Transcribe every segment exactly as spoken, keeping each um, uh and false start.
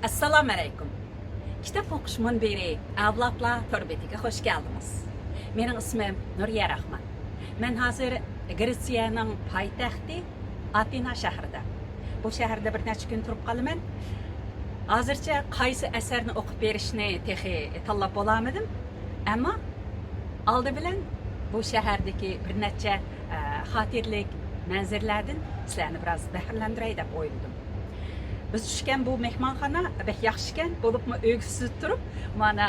ئەسسالامۇ ئەلەيكۇم. كىتاب ئوقۇش مۇنبىرى ئەۋلادلار تور بېتىگە خوش كەلدىڭىز. مېنىڭ ئىسمىم نۇرىيە راخمان. مەن ھازىر گرېتسىيەنىڭ پايتەختى ئاتېنا شەھىرىدە. بۇ شەھەردە بىر نەچچە كۈن تۇرۇپ قالىمەن. ھازىرچە قايسى ئەسەرنى ئوقۇپ بېرىشنى تېخى تاللاپ بولالمىدىم. ئەمما ئالدى بىلەن بۇ شەھەردىكى بىر نەچچە، ئە، خاتىرىلىك مەنزىرىلەردىن سىلەرنى بىراز بەھرىلەندۈرەي دەپ ئويلىدىم. بىز چۈشكەن بۇ مېھمانخانا بەك ياخشىكەن، بولۇپمۇ ئۆگزىسىدە تۇرۇپ، مانا،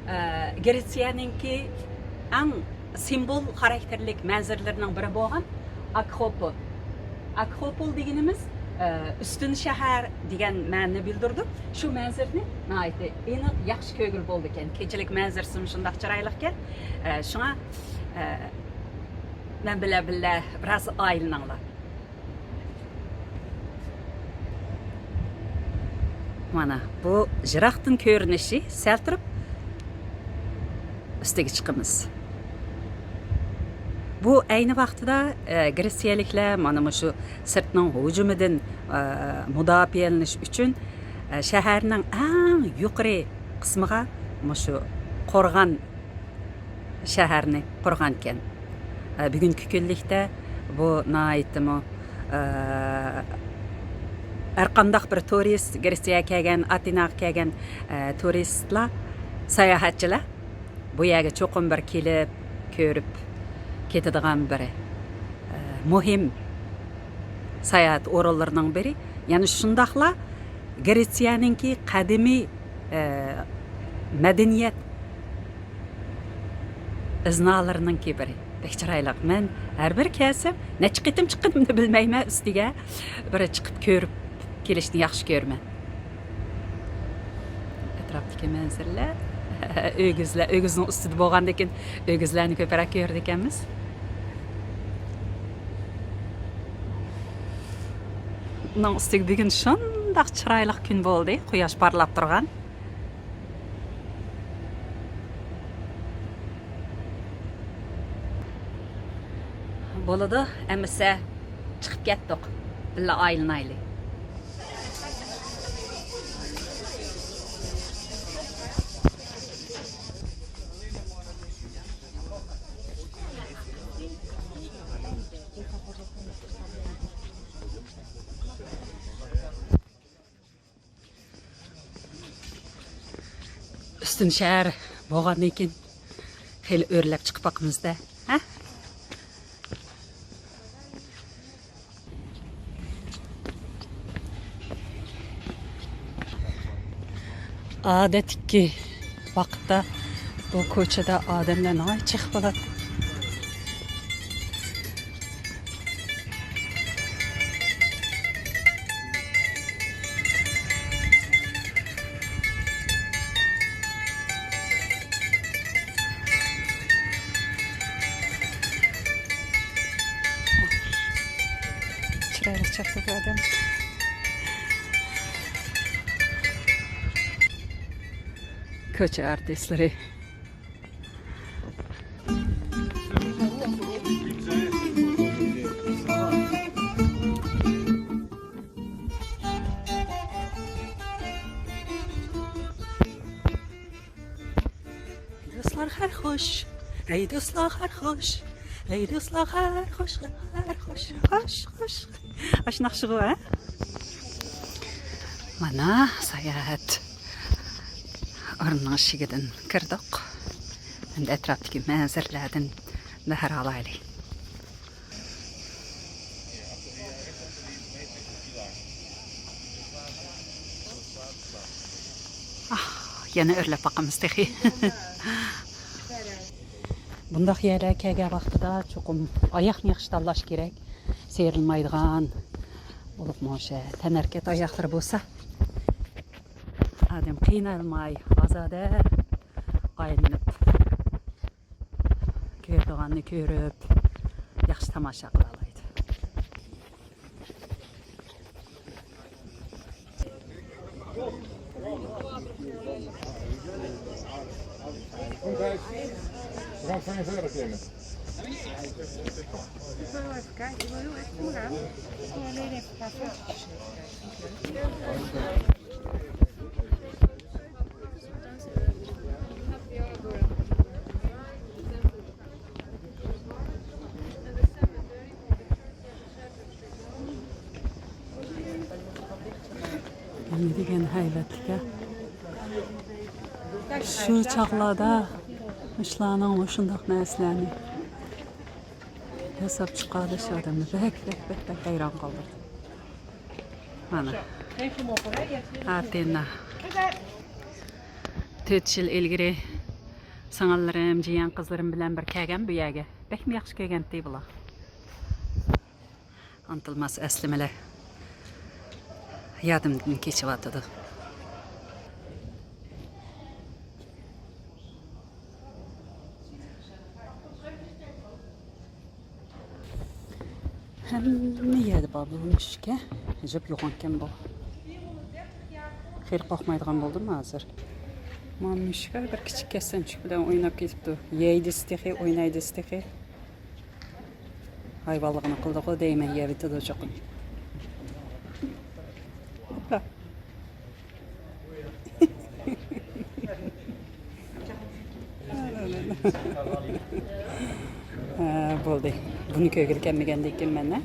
ئە، گرېتسىيەنىڭكى ئەڭ سىمۋول خاراكتېرلىك مەنزىرىلىرىنىڭ بىرى بولغان ئاكروپول. ئاكروپول دېگىنىمىز، ئە، ئۈستۈن شەھەر دېگەن مەنىنى بىلدۈرىدۇ. شۇ مەنزىرىنى ناھايىتى ئېنىق، ياخشى كۆرگىلى بولىدىكەن. كېچىلىك مەنزىرىسىمۇ شۇنداق چىرايلىقكەن. ئە، شۇڭا، ئە، مەن بىلەن بىللە بىراز ئايلىنىڭلار. مانا، بۇ يىراقتىن كۆرۈنۈشى، سەل تۇرۇپ ئۈستىگە چىقىمىز. بۇ ئەينى ۋاقتىدا، ئە، گرېتسىيەلىكلەر مانا مۇشۇ سىرتنىڭ ھۇجۇمىدىن، ئە، مۇداپىئەلىنىش ئۈچۈن، ئە، شەھەرنىڭ ئەڭ يۇقىرى قىسمىغا مۇشۇ قورغان شەھەرنى قۇرغانىكەن. ئە، بۈگۈنكى كۈنلۈكتە بۇ ناھايىتىمۇ، ئە، ھەرقانداق بىر تۇرىست، گرېتسىيەگە كەلگەن، ئاتېناغا كەلگەن، ئە، تۇرىستلار، ساياھەتچىلەر بۇ يەرگە چوقۇم بىر كېلىپ، كۆرۈپ كېتىدىغان بىر، ئە، مۇھىم ساياھەت ئورۇنلىرىنىڭ بىرى. يەنە شۇنداقلا گرېتسىيەنىڭكى قەدىمىي، ئە، مەدەنىيەت ئىزنالىرىنىڭكى بىرى. بەك چىرايلىق. مەن ھەر بىر كەلسەم، نەچچە قېتىم چىققىنىمنى بىلمەيمەن، ئۈستىگە بىر چىقىپ كۆرۈپ كېلىشنى ياخشى كۆرىمەن. ئەتراپتىكى مەنزىرىلەر، ئۆگزىلەر، ئۆگزىنىڭ ئۈستىدە بولغاندىكىن ئۆگزىلەرنى كۆپرەك كۆرىدىكەنمىز. ئۇنىڭ ئۈستىگە بۈگۈن شۇنداق چىرايلىق كۈن بولدى، قۇياش پارلاپ تۇرغان. بولىدۇ، ئەمىسە چىقىپ كەتتۇق. بىللە ئايلىنايلى. ئۈستۈن شەھەر بولغاندىن كېيىن خېلى ئۆرلەپ چىقىپ باقىمىز-دە، ھە؟ ئادەتتىكى ۋاقىتتا بۇ كوچىدا ئادەملەر ناھايىتى جىق بولاتتى. چىرايلىق چاقتى بۇ ئادەم. كوچا ئارتىسلىرى. دوستلار، خەير خوش. ھەي دوستلار، خەير خوش. ھەي دوستلار، خەير خوش، خەير خوش، خوش، خوش. ئاشۇ ناخشىغۇ، ھە؟ مانا ساياھەت ئورنىنىڭ ئىشىكىدىن كىردۇق. ئەمدى ئەتراپتىكى مەنزىرىلەردىن بەھر ئالايلى. ئاھ، يەنە ئۆرلەپ باقىمىز تېخى. بۇنداق يەرلەرگە كەلگەن ۋاقتىدا چوقۇم ئاياغنى ياخشى تاللاش كېرەك. سىيرىلمايدىغان، بولۇپمۇ ئوشۇ تەنھەرىكەت ئاياغلىرى بولسا ئادەم قىينالماي، ئازادە ئايلىنىپ، كۆرىدىغاننى كۆرۈپ، ياخشى تاماشا قىلالايدۇ. Ik wil even kijken, ik wil heel even onderaan. Ik wil alleen even een paar foto's. نېمە دېگەن ھەيۋەتلىك-ھە. شۇ چاغلاردا مۇشۇلارنىڭ مۇشۇنداق نەرسىلەرنى ياساپ چىقارىشى ئادەمنى بەك، بەك، بەك، بەك ھەيران قالدۇردى. مانا. ئاتېنا. تۆت يىل ئىلگىرى سىڭىللىرىم، جىيەن قىزلىرىم بىلەن بىر كەلگەن بۇ يەرگە. بەكمۇ ياخشى كۆرگەنتى بۇلار. ئۇنتۇلماس ئەسلىمىلەر يادىمدىن كېچىۋاتىدۇ. ھەممە يەردە بار بۇ مۈشۈك-ھە. ئەجەب يوغانكەن بۇ. خېلى قورقمايدىغان بولدۇم ھازىر. مانا مۈشۈك بىر كىچىك كەسسەنچۈك بىلەن ئويناپ كېتىپتۇ. يەيدىسى تېخى، ئوينايدىسى تېخى. ھايۋانلىقىنى قىلدىغۇ دەيمەن، يەۋېتىدۇ چوقۇم. ھە، بولدى. بۇنى كۆرگىلى كەلمىگەندىكىن مەن، ھە؟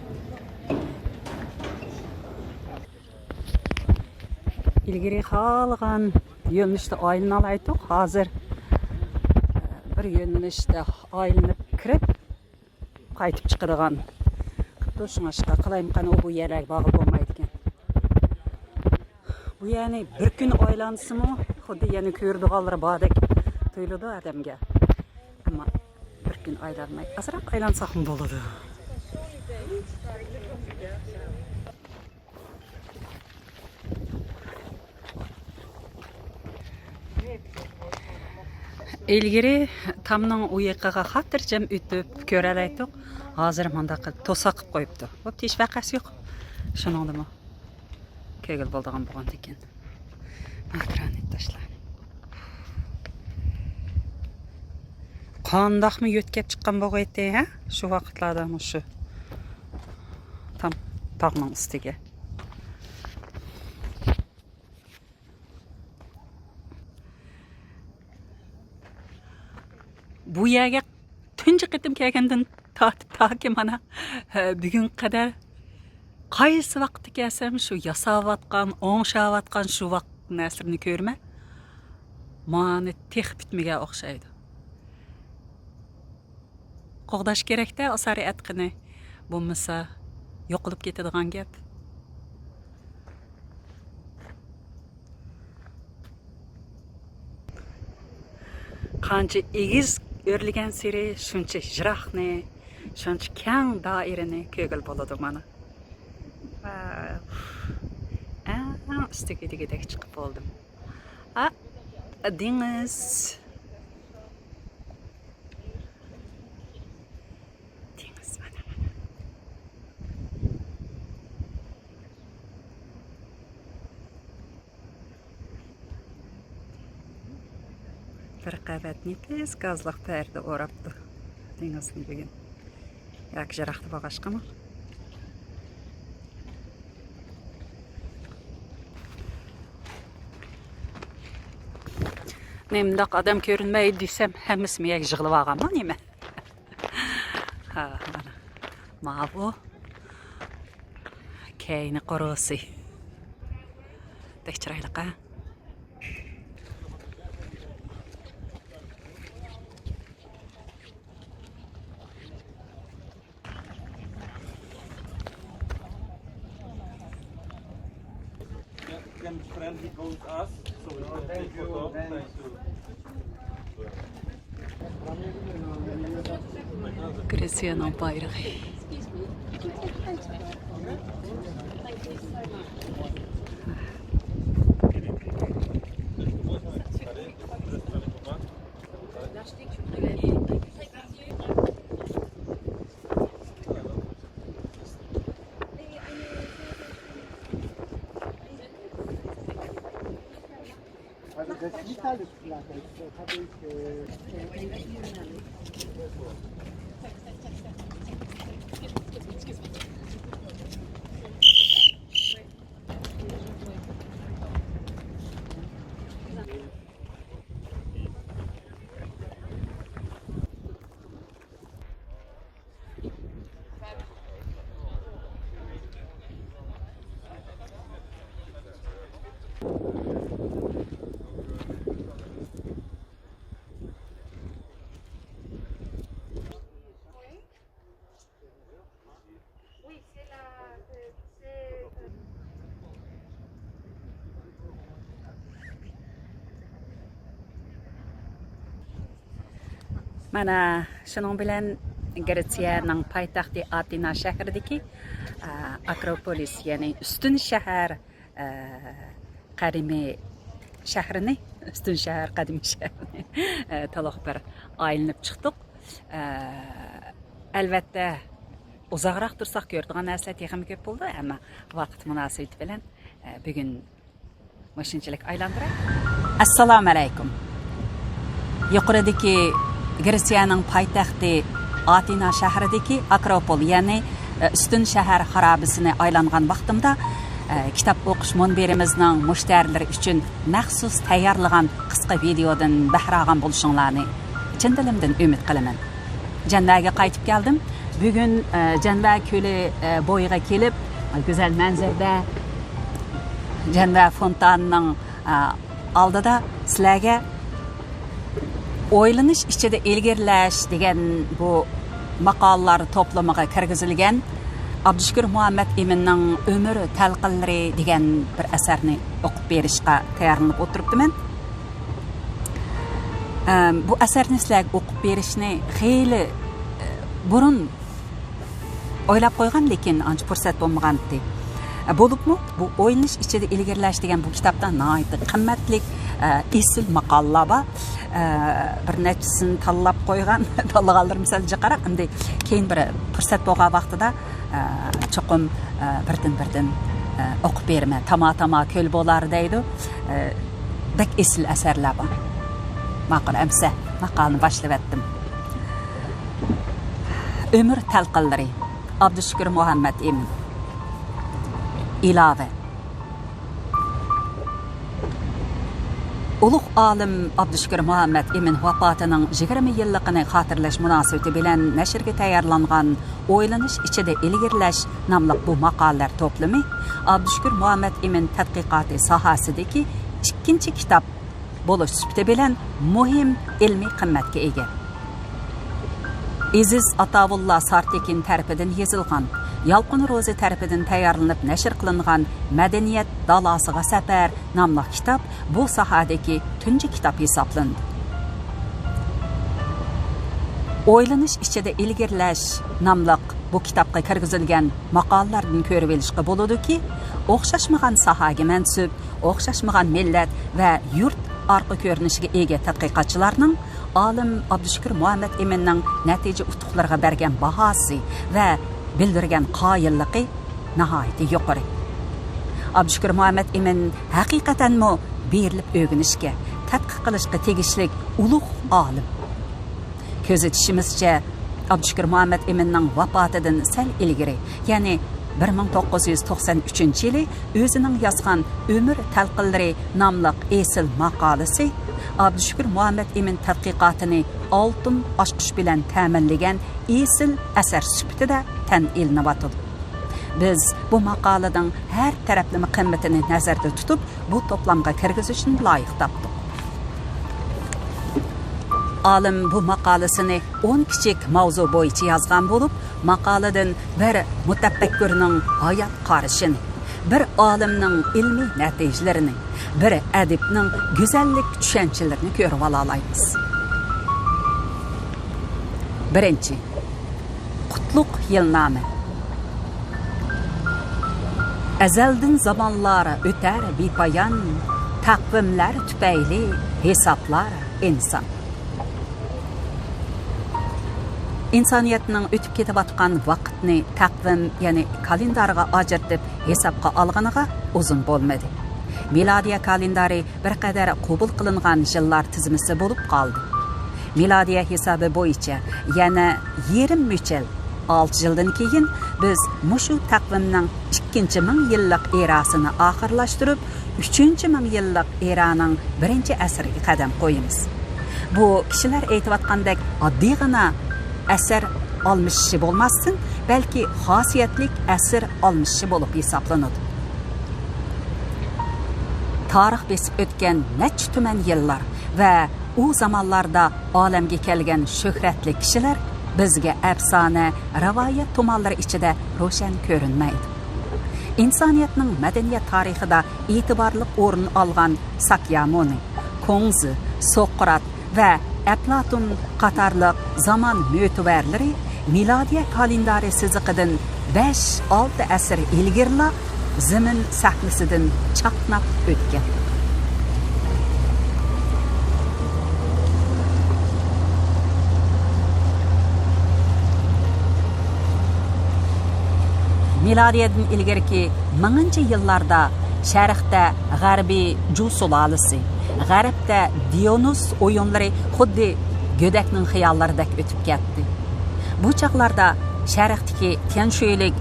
ئىلگىرى خالىغان يۆنىلىشتە ئايلىنالايتتۇق. ھازىر بىر يۆنىلىشتە ئايلىنىپ كىرىپ، قايتىپ چىقىدىغان قىپتۇ. شۇڭلاشقا قالايمىقان ئۇ بۇ يەرلەرگە بارغىلى بولمايدىكەن. بۇ يەرنى بىر كۈن ئايلانسىمۇ، خۇددى يەنە كۆرىدىغانلىرى باردەك تۇيۇلىدۇ ئادەمگە. ئەمما بىر كۈن ئايلانماي، ئازراق ئايلانساقمۇ بولىدۇ. ئىلگىرى تامنىڭ ئۇ يېقىغا خاتىرجەم ئۆتۈپ كۆرەلەيتتۇق. ھازىر مۇنداق قىلىپ توساق قىلىپ قويۇپتۇ. بوپتۇ، ھېچ ۋەقەسى يوق. شۇنىڭدىمۇ كۆرگىلى بولىدىغان بولغاندىكىن. ئاكرانىت تاشلار. قانداقمۇ يۆتكەپ چىققان بولغايتتى، ھە؟ شۇ ۋاقىتلاردا مۇشۇ تام تاغنىڭ ئۈستىگە. بۇ يەرگە تۇنجى قېتىم كەلگەندىن تارتىپ تاكى مانا، ھە، بۈگۈنگە قەدەر قايسى ۋاقىتتا كەلسەم، شۇ ياساۋاتقان، ئوڭشاۋاتقان شۇ ۋاقىت نەرسىلىرىنى كۆرىمەن. مانا تېخى پۈتمىگەن ئوخشايدۇ. قوغداش كېرەك-دە ئاسارە ئەتقىنى. بولمىسا يوقىلىپ كېتىدىغان گەپ. قانچە ئېگىز ئۆرلىگەنسېرى شۇنچە يىراقنى، شۇنچە كەڭ دائىرىنى كۆرگىلى بولىدۇ مانا. ۋاۋ. ئەڭ ئۈستىگە دېگۈدەك چىقىپ بولدۇم. ئا، دېڭىز. دېڭىز مانا، مانا. بىر قەۋەت نېپىز گازلىق پەردە ئوراپتۇ دېڭىزنى بۈگۈن. ياكى يىراقتا بولغاچقىمۇ. نېمىنداق ئادەم كۆرۈنمەيدۇ دېسەم، ھەممىسى مېيەگە يىغىلىۋالغانمۇ نېمە؟ ھا، مانا. ماۋۇ كەينى قورۇسى. بەك چىرايلىق، ھە؟ Can friendly go with us, so we can take photo. Thank you. Gresiyanın bayrağı. مانا شۇنىڭ بىلەن گرېتسىيەنىڭ پايتەختى ئاتېنا شەھىرىدىكى، ئە، ئاكروپولىس، يەنى ئۈستۈن شەھەر، ئە، قەدىمىي شەھىرىنى، ئۈستۈن شەھەر قەدىمىي شەھىرىنى، ئە، تولۇق بىر ئايلىنىپ چىقتۇق. ئە، ئەلۋەتتە، ئۇزاقراق تۇرساق كۆرىدىغان نەرسىلەر تېخىمۇ كۆپ بولىدۇ، ئەمما ۋاقىت مۇناسىۋىتى بىلەن، ئە، بۈگۈن مۇشۇنچىلىك ئايلاندۇراي. ئەسسالامۇ ئەلەيكۇم. يۇقىرىدىكى گرېتسىيەنىڭ پايتەختى ئاتېنا شەھىرىدىكى ئاكروپول، يەنى، ئە، ئۈستۈن شەھەر خارابىسىنى ئايلانغان ۋاقتىمدا، ئە، كىتاب ئوقۇش مۇنبىرىمىزنىڭ مۇشتەرىلىرى ئۈچۈن مەخسۇس تەييارلىغان قىسقا ۋىدېودىن بەھرە ئالغان بولۇشۇڭلارنى چىن دىلىمدىن ئۈمىد قىلىمەن. جەنۋەگە قايتىپ كەلدىم. بۈگۈن، ئە، جەنۋە كۆلى، ئە، بويىغا كېلىپ، گۈزەل مەنزىرىدە جەنۋە فونتانىنىڭ، ئە، ئالدىدا سىلەرگە ئويلىنىش ئىچىدە ئىلگىرىلەش دېگەن بۇ ماقالىلەر توپلىمىغا كىرگۈزۈلگەن ئابدۇشۈكۈر مۇھەممەت ئىمىننىڭ ئۆمۈر تەلقىنلىرى دېگەن بىر ئەسەرنى ئوقۇپ بېرىشقا تەييارلىنىپ ئولتۇرۇپتىمەن. ئەم، بۇ ئەسەرنى سىلەرگە ئوقۇپ بېرىشنى خېلى، ئە، بۇرۇن ئويلاپ قويغان، لېكىن ئانچە پۇرسەت بولمىغانتى. ئە، بولۇپمۇ بۇ ئويلىنىش ئىچىدە ئىلگىرىلەش دېگەن بۇ كىتابتا ناھايىتى قىممەتلىك، ئە، ئېسىل ماقالىلار بار. ئە، بىر نەچچىسىنى تاللاپ قويغان، تاللىغانلىرىم سەل جىقراق. ئەمدى كېيىن بىر پۇرسەت بولغان ۋاقتىدا، ئە، چوقۇم، ئە، بىردىن-بىردىن، ئە، ئوقۇپ بېرىمەن. تاما-تاما كۆل بولار دەيدۇ. ئە، بەك ئېسىل ئەسەرلەر بار. ماقۇل، ئەمسە ماقالىنى باشلىۋەتتىم. ئۆمۈر تەلقىنلىرى، ئابدۇشۈكۈر مۇھەممەت ئىمىن. ئىلاۋە. ئۇلۇغ ئالىم ئابدۇشۈكۈر مۇھەممەت ئىمىن ۋاپاتىنىڭ يىگىرمە يىللىقىنى خاتىرىلەش مۇناسىۋىتى بىلەن نەشرگە تەييارلانغان ئويلىنىش ئىچىدە ئىلگىرىلەش ناملىق بۇ ماقالىلەر توپلىمى ئابدۇشۈكۈر مۇھەممەت ئىمىن تەتقىقاتى ساھەسىدىكى ئىككىنچى كىتاب بولۇش سۈپىتى بىلەن مۇھىم ئىلمىي قىممەتكە ئىگە. ئېزىز ئاتاۋۇللا سارتېكىن تەرىپىدىن يېزىلغان، يالقۇن روزى تەرىپىدىن تەييارلىنىپ نەشر قىلىنغان مەدەنىيەت دالاسىغا سەپەر ناملىق كىتاب بۇ ساھەدىكى تۇنجى كىتاب ھېسابلىنىدۇ. ئويلىنىش ئىچىدە ئىلگىرىلەش ناملىق بۇ كىتابقا كىرگۈزۈلگەن ماقالىلەردىن كۆرۈۋېلىشقا بولىدۇكى، ئوخشاشمىغان ساھەگە مەنسۇپ، ئوخشاشمىغان مىللەت ۋە يۇرت ئارقا كۆرۈنۈشىگە ئىگە تەتقىقاتچىلارنىڭ ئالىم ئابدۇشۈكۈر مۇھەممەت ئىمىننىڭ نەتىجە ئۇتۇقلىرىغا بەرگەن باھاسى ۋە بىلدۈرگەن قايىللىقى ناھايىتى يۇقىرى. ئابدۇشۈكۈر مۇھەممەت ئىمىن ھەقىقەتەنمۇ بېرىلىپ ئۆگىنىشكە، تەتقىق قىلىشقا تېگىشلىك ئۇلۇغ ئالىم. كۆزىتىشىمىزچە، ئابدۇشۈكۈر مۇھەممەت ئىمىننىڭ ۋاپاتىدىن سەل ئىلگىرى، يەنى بىر مىڭ توققۇز يۈز توقسان ئۈچىنچى يىلى ئۆزىنىڭ يازغان ئۆمۈر تەلقىنلىرى ناملىق ئېسىل ماقالىسى ئابدۇشۈكۈر مۇھەممەت ئىمىن تەتقىقاتىنى ئالتۇن ئاچقۇچ بىلەن تەمىنلىگەن ئېسىل ئەسەر سۈپىتىدە تەن ئېلىنىۋاتىدۇ. بىز بۇ ماقالىنىڭ ھەر تەرەپلىمە قىممىتىنى نەزەردە تۇتۇپ، بۇ توپلامغا كىرگۈزۈشنى لايىق تاپتۇق. ئالىم بۇ ماقالىسىنى ئون كىچىك ماۋزۇ بويىچە يازغان بولۇپ، ماقالىدىن بىر مۇتەپەككۇرنىڭ ھايات قارىشىنى، بىر ئالىمنىڭ ئىلمىي نەتىجىلىرىنى، بىر ئەدىبنىڭ گۈزەللىك چۈشەنچىلىرىنى كۆرۈۋالالايمىز. بىرىنچى، قۇتلۇق يىلنامە. ئەزەلدىن زامانلار ئۆتەر بىپايان، تەقۋىملەر تۈپەيلى ھېسابلار ئىنسان. ئىنسانىيەتنىڭ ئۆتۈپ كېتىۋاتقان ۋاقىتنى تەقۋىم، يەنى كالېندارغا ئاجرىتىپ ھېسابقا ئالغىنىغا ئۇزۇن بولمىدى. مىلادىيە كالېندارى بىر قەدەر قوبۇل قىلىنغان يىللار تىزمىسى بولۇپ قالدى. مىلادىيە ھېسابى بويىچە يەنە يېرىم مۈچەل، ئالتە يىلدىن كېيىن، بىز مۇشۇ تەقۋىمنىڭ ئىككىنچى مىڭ يىللىق ئېراسىنى ئاخىرلاشتۇرۇپ، ئۈچىنچى مىڭ يىللىق ئېرانىڭ بىرىنچى ئەسرىگە قەدەم قويىمىز. بۇ كىشىلەر ئېيتىۋاتقاندەك ئاددىيغىنا ئەسىر ئالمىشىشى بولماستىن، بەلكى خاسىيەتلىك ئەسىر ئالمىشىشى بولۇپ ھېسابلىنىدۇ. تارىخ بېسىپ ئۆتكەن نەچچە تۈمەن يىللار ۋە ئۇ زامانلاردا ئالەمگە كەلگەن شۆھرەتلىك كىشىلەر بىزگە ئەپسانە، رىۋايەت تۇمانلىرى ئىچىدە روشەن كۆرۈنمەيدۇ. ئىنسانىيەتنىڭ مەدەنىيەت تارىخىدا ئېتىبارلىق ئورۇن ئالغان ساكيامۇنى، كۇڭزى، سوقرات ۋە ئەپلاتون قاتارلىق زامان مۆتىۋەرلىرى مىلادىيە كالېندارى سىزىقىدىن بەش-ئالتە ئەسىر ئىلگىرىلا زېمىن سەھنىسىدىن چاقناپ ئۆتكەن. مىلادىيەدىن ئىلگىرىكى مىڭىنچى يىللاردا شەرقتە غەربىي جۇ سۇلالىسى، غەربتە دىيونۇس ئويۇنلىرى خۇددى گۆدەكنىڭ خىياللىرىدەك ئۆتۈپ كەتتى. بۇ چاغلاردا شەرقتىكى تيەنشۇيلىك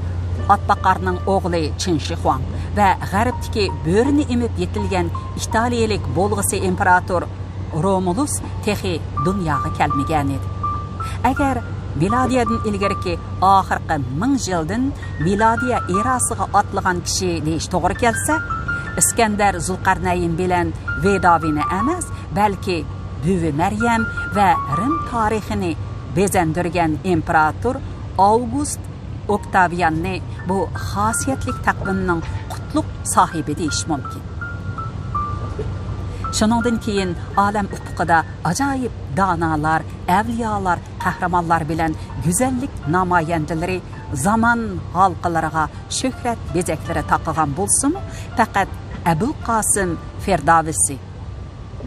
ئاتباقارنىڭ ئوغلى چىن شىخۇاڭ ۋە غەربتىكى بۆرىنى ئېمىپ يېتىلگەن ئىتالىيىلىك بولغۇسى ئىمپېراتور رومۇلۇس تېخى دۇنياغا كەلمىگەنىدى. ئەگەر مىلادىيەدىن ئىلگىرىكى ئاخىرقى مىڭ يىلدىن مىلادىيە ئېراسىغا ئاتلىغان كىشى دېيىش توغرا كەلسە، ئىسكەندەر زۇلقەرنەين بىلەن ۋېداۋىنى ئەمەس، بەلكى بۈۋى مەريەم ۋە رىم تارىخىنى بېزەندۈرگەن ئىمپېراتور ئاۋگۇست ئوكتاۋىياننى بۇ خاسىيەتلىك تەقۋىمنىڭ قۇتلۇق ساھىبى دېيىش مۇمكىن. شۇنىڭدىن كېيىن ئالەم ئۇپۇقىدا ئاجايىپ دانالار، ئەۋلىيالار، قەھرىمانلار بىلەن گۈزەللىك نامايەندىلىرى زامان ھالقىلىرىغا شۆھرەت بېزەكلىرى تاقىغان بولسىمۇ، پەقەت ئەبۇل قاسىم فىردەۋسى،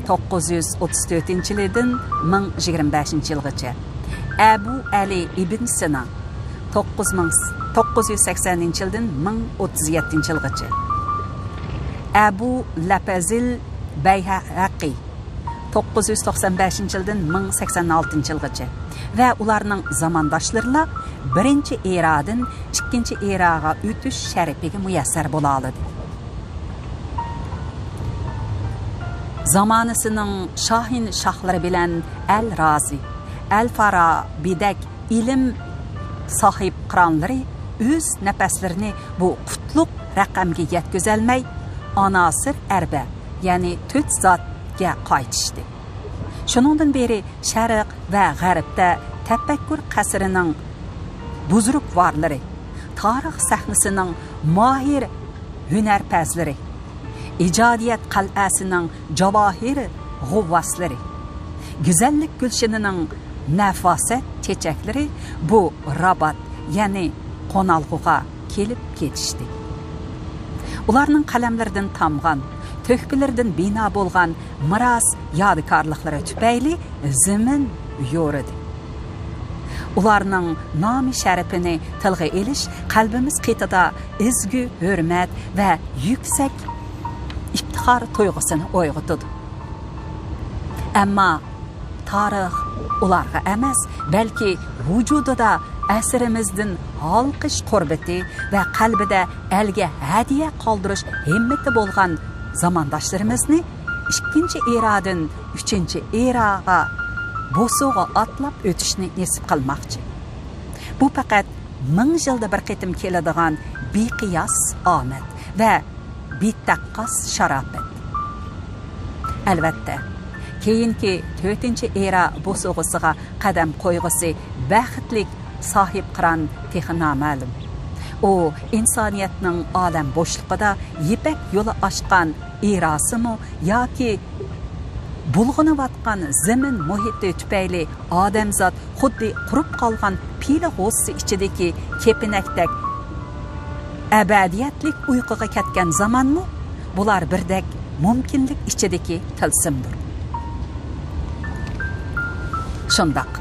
توققۇز يۈز ئوتتۇز تۆتىنچى يىلىدىن مىڭ يىگىرمە بەشىنچى يىلغىچە، ئەبۇ ئەلى ئىبن سىنا، توققۇز مىڭ، توققۇز يۈز سەكسەنىنچى يىلدىن مىڭ ئوتتۇز يەتتىنچى يىلغىچە، ئەبۇ لەپەزىل بەيھەقى، توققۇز يۈز توقسان بەشىنچى يىلدىن مىڭ سەكسەن ئالتىنچى يىلغىچە ۋە ئۇلارنىڭ زامانداشلىرىلا بىرىنچى ئېرادىن ئىككىنچى ئېراغا ئۆتۈش شەرىپىگە مۇيەسسەر بولالىدى. زامانىسىنىڭ شاھىن شاھلىرى بىلەن ئەل رازى، ئەل فارابىدەك ئىلىم ساھىبقىرانلىرى ئۆز نەپەسلىرىنى بۇ قۇتلۇق رەقەمگە يەتكۈزەلمەي، ئاناسىر ئەربە، يەنى تۆت زاتكە قايتىشتى. شۇنىڭدىن بېرى شەرق ۋە غەربتە تەپەككۇر قەسرىنىڭ بۇزرۇكۋارلىرى، تارىخ سەھنىسىنىڭ ماھىر ھۈنەرپەزلىرى، ئىجادىيەت قەلئەسىنىڭ جاۋاھىر غۇۋۋاسلىرى، گۈزەللىك گۈلشىنىنىڭ نەفاسەت چېچەكلىرى بۇ رابات، يەنى قونالغۇغا كېلىپ كېتىشتى. ئۇلارنىڭ قەلەملىرىدىن تامغان، تۆھپىلىرىدىن بىنا بولغان مىراس يادىكارلىقلىرى تۈپەيلى زېمىن يورۇدى. ئۇلارنىڭ نامى شەرىپىنى تىلغا ئېلىش قەلبىمىز قېتىدا ئەزگۈ ھۆرمەت ۋە يۈكسەك ئىپتىخار تۇيغۇسىنى ئويغىتىدۇ. ئەمما تارىخ ئۇلارغا ئەمەس، بەلكى ۋۇجۇدىدا ئەسىرىمىزدىن ھالقىش قۇربىتى ۋە قەلبىدە ئەلگە ھەدىيە قالدۇرۇش ھىممىتى بولغان زامانداشلىرىمىزنى ئىككىنچى ئېرادىن ئۈچىنچى ئېراغا بوسۇغا ئاتلاپ ئۆتۈشنى نېسىپ قىلماقچى. بۇ پەقەت مىڭ يىلدا بىر قېتىم كېلىدىغان بىقىياس ئامەت ۋە بىتەققاس شاراپەت. ئەلۋەتتە، كېيىنكى تۆتىنچى ئېرا بوسۇغىسىغا قەدەم قويغۇسى بەختلىك ساھىبقىران تېخى نامەلۇم. ئۇ ئىنسانىيەتنىڭ ئالەم بوشلۇقىدا يىپەك يولى ئاچقان ئېراسىمۇ ياكى بۇلغىنىۋاتقان زېمىن مۇھىتى تۈپەيلى ئادەمزات خۇددى قۇرۇپ قالغان پىلە غوزىسى ئىچىدىكى كېپىنەكتەك ئەبەدىيەتلىك ئۇيقۇغا كەتكەن زامانمۇ بۇلار بىردەك مۇمكىنلىك ئىچىدىكى تىلسىمدۇر. شۇنداق،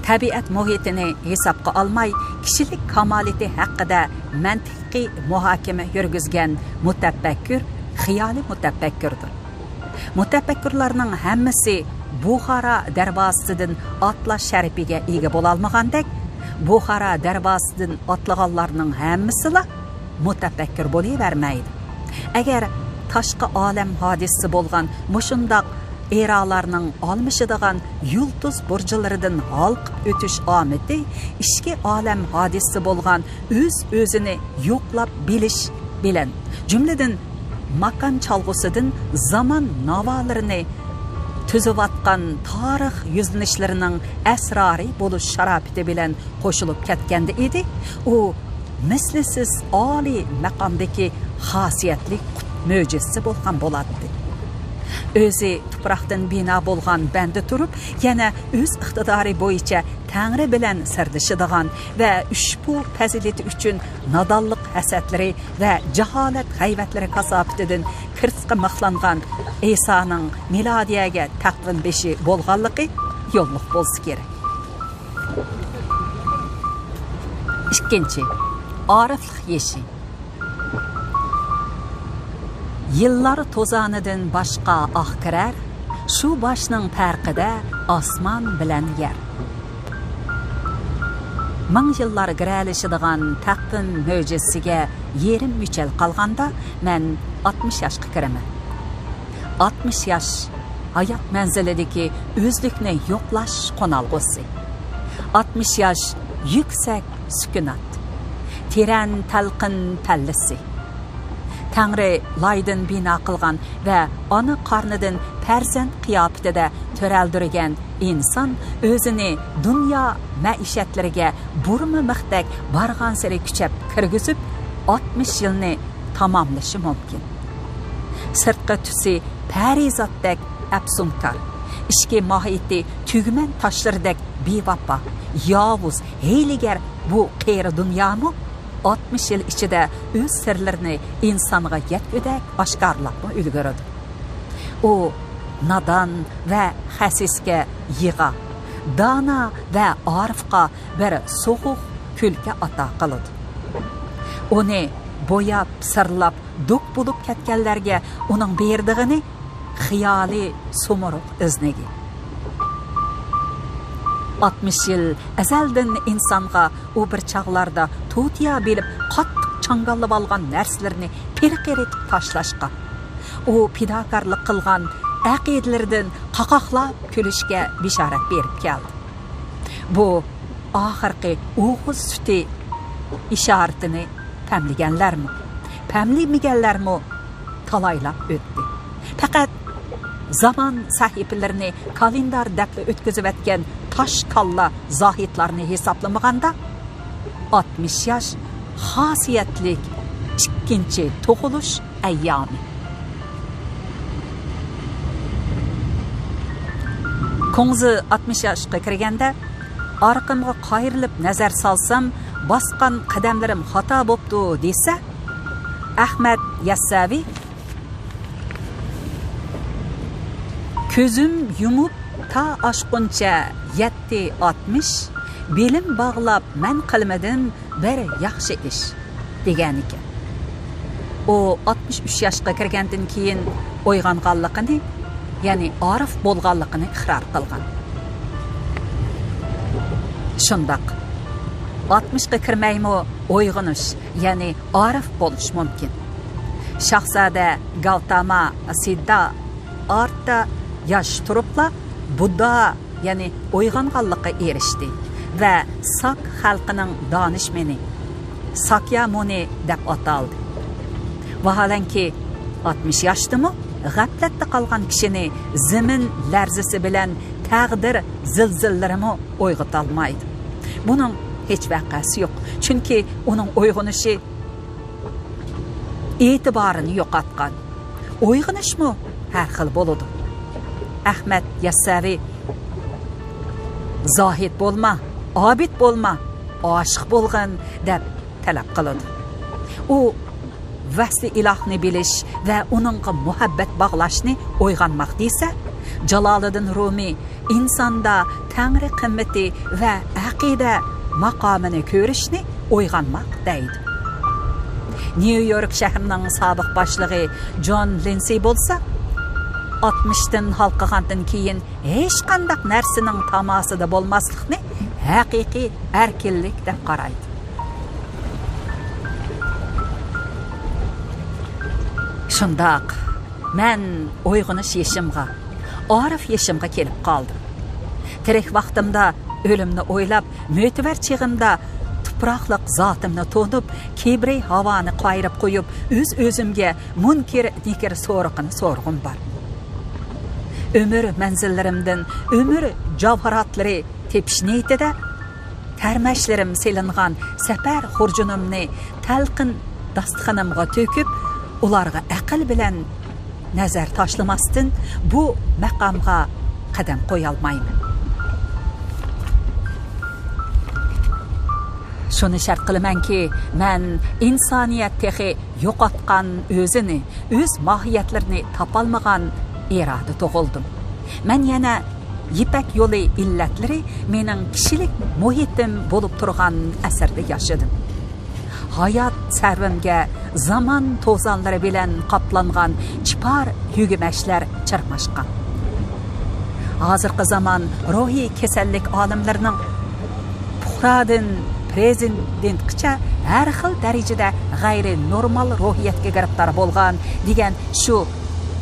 تەبىئەت مۇھىتىنى ھېسابقا ئالماي، كىشىلىك كامالىتى ھەققىدە مەنتىقىي مۇھاكىمە يۈرگۈزگەن مۇتەپەككۇر خىيالىي مۇتەپەككۇردۇر. مۇتەپەككۇرلارنىڭ ھەممىسى بۇخارا دەرۋازىسىدىن ئاتلاش شەرىپىگە ئىگە بولالمىغاندەك، بۇخارا دەرۋازىسىدىن ئاتلىغانلارنىڭ ھەممىسىلا مۇتەپەككۇر بولۇۋەرمەيدۇ. ئەگەر تاشقى ئالەم ھادىسىسى بولغان مۇشۇنداق ئېرالارنىڭ ئالمىشىدىغان يۇلتۇز بۇرجلىرىدىن ھالقىپ ئۆتۈش ئامىتى ئىچكى ئالەم ھادىسىسى بولغان ئۆز-ئۆزىنى يوقلاپ بىلىش بىلەن، جۈملىدىن ماكان چالغۇسىدىن زامان ناۋالىرىنى تۈزۈۋاتقان تارىخ يۈزلىنىشلىرىنىڭ ئەسرارى بولۇش شاراپىتى بىلەن قوشۇلۇپ كەتكەندە ئىدى، ئۇ مىسلىسىز ئالىي مەقامدىكى خاسىيەتلىك قۇتۇپ مۆجىزىسى بولغان بولاتتى. ئۆزى تۇپراقتىن بىنا بولغان بەندە تۇرۇپ، يەنە ئۆز ئىقتىدارى بويىچە تەڭرى بىلەن سىردىشىدىغان ۋە ئۇشبۇ پەزىلىتى ئۈچۈن نادانلىق ھەسەتلىرى ۋە جاھالەت غەيۋەتلىرى كاساپىتىدىن كىرىستقا مىخلانغان ئىسانىڭ مىلادىيەگە تەقۋىم بېشى بولغانلىقى يوللۇق بولسا كېرەك. ئىككىنچى، ئارىفلىق يېشى. يىللار توزانىدىن باشقا ئاق كىرەر، شۇ باشنىڭ پەرقىدە ئاسمان بىلەن يەر. مىڭ يىللار گىرەلىشىدىغان تەقۋىم مۆجىزىسىگە يېرىم مۈچەل قالغاندا، مەن ئاتمىش ياشقا كىرىمەن. ئاتمىش ياش، ھايات مەنزىلىدىكى ئۆزلۈكنى يوقلاش قونالغۇسى. ئاتمىش ياش، يۈكسەك سۈكۈنات، تېرەن تەلقىن پەللىسى. تەڭرى لايدىن بىنا قىلغان ۋە ئانا قارنىدىن پەرزەنت قىياپىتىدە تۆرەلدۈرگەن ئىنسان ئۆزىنى دۇنيا مەئىشەتلىرىگە بۇرما مىختەك بارغانسېرى كۈچەپ كىرگۈزۈپ، ئاتمىش يىلنى تاماملىشى مۇمكىن. سىرتقى تۈسى پەرىزاتتەك ئەپسۇنكار، ئىچكى ماھىيىتى تۈگمەن تاشلىرىدەك بىۋاپا، ياۋۇز، ھىيلىگەر بۇ قېرى دۇنيامۇ ئاتمىش يىل ئىچىدە ئۆز سىرلىرىنى ئىنسانغا يەتكۈدەك ئاشكارىلاپمۇ ئۈلگۈرىدۇ. ئۇ نادان ۋە خەسىسكە يىغا، دانا ۋە ئارىفقا بىر سوغۇق كۈلكە ئاتا قىلىدۇ. ئۇنى بوياپ، سىرلاپ، دوك بولۇپ كەتكەنلەرگە ئۇنىڭ بېرىدىغىنى خىيالىي سۇمۇرۇق ئىزنىگى. ئاتمىش يىل ئەزەلدىن ئىنسانغا ئۇ بىر چاغلاردا تۇتىيا بىلىپ قاتتىق چاڭگاللىۋالغان نەرسىلىرىنى پىرقىرىتىپ تاشلاشقا، ئۇ پىداكارلىق قىلغان ئەقىدىلىرىدىن قاقاقلاپ كۈلۈشكە بېشارەت بېرىپ كەلدى. بۇ ئاخىرقى ئوغۇز سۈتى ئىشارىتىنى پەملىگەنلەرمۇ، پەملىمىگەنلەرمۇ تالايلاپ ئۆتتى. پەقەت زامان سەھىپىلىرىنى كالېندار دەپلا ئۆتكۈزۈۋەتكەن تاش كاللا زاھىتلارنى ھېسابلىمىغاندا، ئاتمىش ياش خاسىيەتلىك ئىككىنچى تۇغۇلۇش ئەييامى. كۇڭزى ئاتمىش ياشقا كىرگەندە، ئارقامغا قايرىلىپ نەزەر سالسام، باسقان قەدەملىرىم خاتا بوپتۇ دېسە، ئەخمەت يەسسەۋى، كۆزۈم يۇمۇپ تا ئاچقۇنچە يەتتى ئاتمىش، بېلىم باغلاپ مەن قىلمىدىم بىر ياخشى ئىش، دېگەنىكەن. ئۇ ئاتمىش ئۈچ ياشقا كىرگەندىن كېيىن ئويغانغانلىقىنى، يەنى ئارىف بولغانلىقىنى ئىقرار قىلغان. شۇنداق، ئاتمىشقا كىرمەيمۇ ئويغىنىش، يەنى ئارىف بولۇش مۇمكىن. شاھزادە گاۋتاما سىددا ئارتتا ياش تۇرۇپلا بۇددا، يەنى ئويغانغانلىققا ئېرىشتى ۋە ساك خەلقىنىڭ دانىشمىنى، ساكيامۇنى دەپ ئاتالدى. ۋاھالەنكى، ئاتمىش ياشتىمۇ غەپلەتتە قالغان كىشىنى زېمىن لەرزىسى بىلەن تەقدىر زىلزىلىلىرىمۇ ئويغىتالمايدۇ. بۇنىڭ ھېچ ۋەقەسى يوق، چۈنكى ئۇنىڭ ئويغىنىشى ئېتىبارىنى يوقاتقان. ئويغىنىشمۇ ھەر خىل بولىدۇ. ئەخمەت يەسسەۋى، «زاھىد بولما، ئابىد بولما، ئاشىق بولغىن» دەپ تەلەپ قىلىدۇ. ئۇ ۋەسلى ئىلاھنى بىلىش ۋە ئۇنىڭغا مۇھەببەت باغلاشنى ئويغانماق دېسە، جالالىدىن رۇمى ئىنساندا تەڭرى قىممىتى ۋە ئەقىدە ماقامىنى كۆرۈشنى ئويغانماق دەيدۇ. نيۇ يورك شەھىرىنىڭ سابىق باشلىقى جون لىنسى بولسا، ئاتمىشتىن ھالقىغاندىن كېيىن ھېچقانداق نەرسىنىڭ تاماسىدا بولماسلىقنى ھەقىقىي ئەركىنلىك دەپ قارايدۇ. شۇنداق، مەن ئويغىنىش يېشىمغا، ئارىف يېشىمغا كېلىپ قالدىم. تىرىك ۋاقتىمدا ئۆلۈمنى ئويلاپ، مۆتىۋەر چېغىمدا تۇپراقلىق زاتىمنى تونۇپ، كىبرى ھاۋانى قايرىپ قويۇپ، ئۆز-ئۆزۈمگە مۇنكىر-نېكىر سورىقىنى سورىغۇم بار. ئۆمۈر مەنزىللىرىمدىن ئۆمۈر جاۋھاراتلىرى تېپىش نىيىتىدە تەرمەچلىرىم سېلىنغان سەپەر خۇرجۇنۇمنى تەلقىن داستىخىنىمغا تۆكۈپ، ئۇلارغا ئەقىل بىلەن نەزەر تاشلىماستىن بۇ مەقامغا قەدەم قويالمايمەن. شۇنى شەرت قىلىمەنكى، مەن ئىنسانىيەت تېخى يوقاتقان ئۆزىنى، ئۆز ماھىيەتلىرىنى تاپالمىغان ئېرادا تۇغۇلدۇم. مەن يەنە يىپەك يولى ئىللەتلىرى مېنىڭ كىشىلىك مۇھىتىم بولۇپ تۇرغان ئەسىردە ياشىدىم. ھايات سەرۋىمگە زامان توزانلىرى بىلەن قاپلانغان چىپار يۆگىمەچلەر چىرماشقان. ھازىرقى زامان روھىي كېسەللىك ئالىملىرىنىڭ پۇقرادىن پرېزىدېنتقىچە ھەر خىل دەرىجىدە غەيرىي نورمال روھىيەتكە گىرىپتار بولغان دېگەن شۇ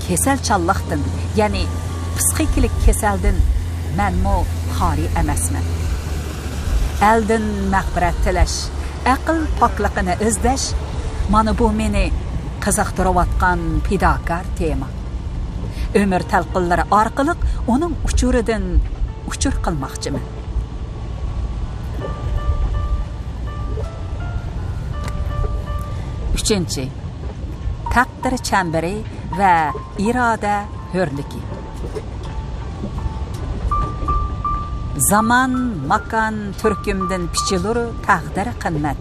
كېسەلچانلىقتىن، يەنى پسىخىكىلىق كېسەلدىن مەنمۇ خالىي ئەمەسمەن. ئەلدىن مەغپىرەت تىلەش، ئەقىل پاكلىقىنى ئىزدەش، مانا بۇ مېنى قىزىقتۇرۇۋاتقان پىداكار تېما. ئۆمۈر تەلقىنلىرى ئارقىلىق ئۇنىڭ ئۇچۇرىدىن ئۇچۇر قىلماقچىمەن. ئۈچىنچى، تەقدىر چەمبىرى ۋە ئىرادە ھۆرلۈكى. زامان، ماكان تۈركۈمدىن پىچىلۇر تەقدىر قىممەت.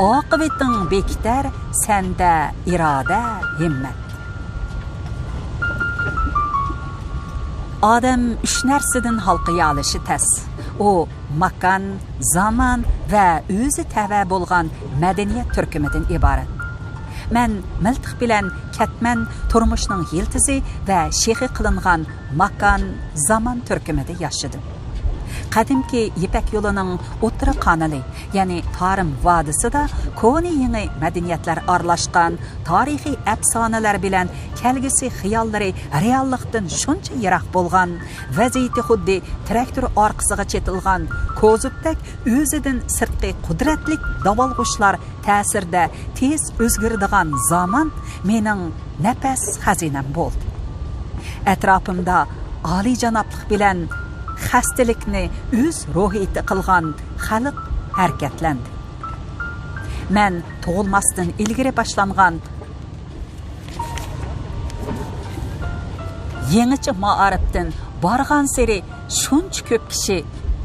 ئاقىۋىتىڭ بېكىتەر سەندە ئىرادە، ھىممەت. ئادەم ئۈچ نەرسىدىن ھالقىيالىشى تەس. ئۇ ماكان، زامان ۋە ئۆزى تەۋە بولغان مەدەنىيەت تۈركۈمىدىن ئىبارەت. مەن مىلتىق بىلەن كەتمەن تۇرمۇشنىڭ يىلتىزى ۋە شېخى قىلىنغان ماكان، زامان تۈركۈمىدە ياشىدىم. قەدىمكى يىپەك يولىنىڭ ئوتتۇرا قانىلى، يەنى تارىم ۋادىسىدا كونا يېڭى مەدەنىيەتلەر ئارىلاشقان تارىخىي ئەپسانىلەر بىلەن كەلگۈسى خىياللىرى رېئاللىقتىن شۇنچە يىراق بولغان، ۋەزىيىتى خۇددى تىراكتور ئارقىسىغا چېتىلغان كوزۇپتەك ئۆزىدىن سىرتقى قۇدرەتلىك داۋالغۇچلار تەسىرىدە تېز ئۆزگىرىدىغان زامان مېنىڭ نەپەس خەزىنەم بولدى. ئەتراپىمدا ئالىيجانابلىق بىلەن خەستىلىكنى ئۆز روھىيىتى قىلغان خەلق ھەرىكەتلەندى. مەن تۇغۇلماستىن ئىلگىرى باشلانغان يېڭىچە مائارىپتىن بارغانسېرى شۇنچە كۆپ كىشى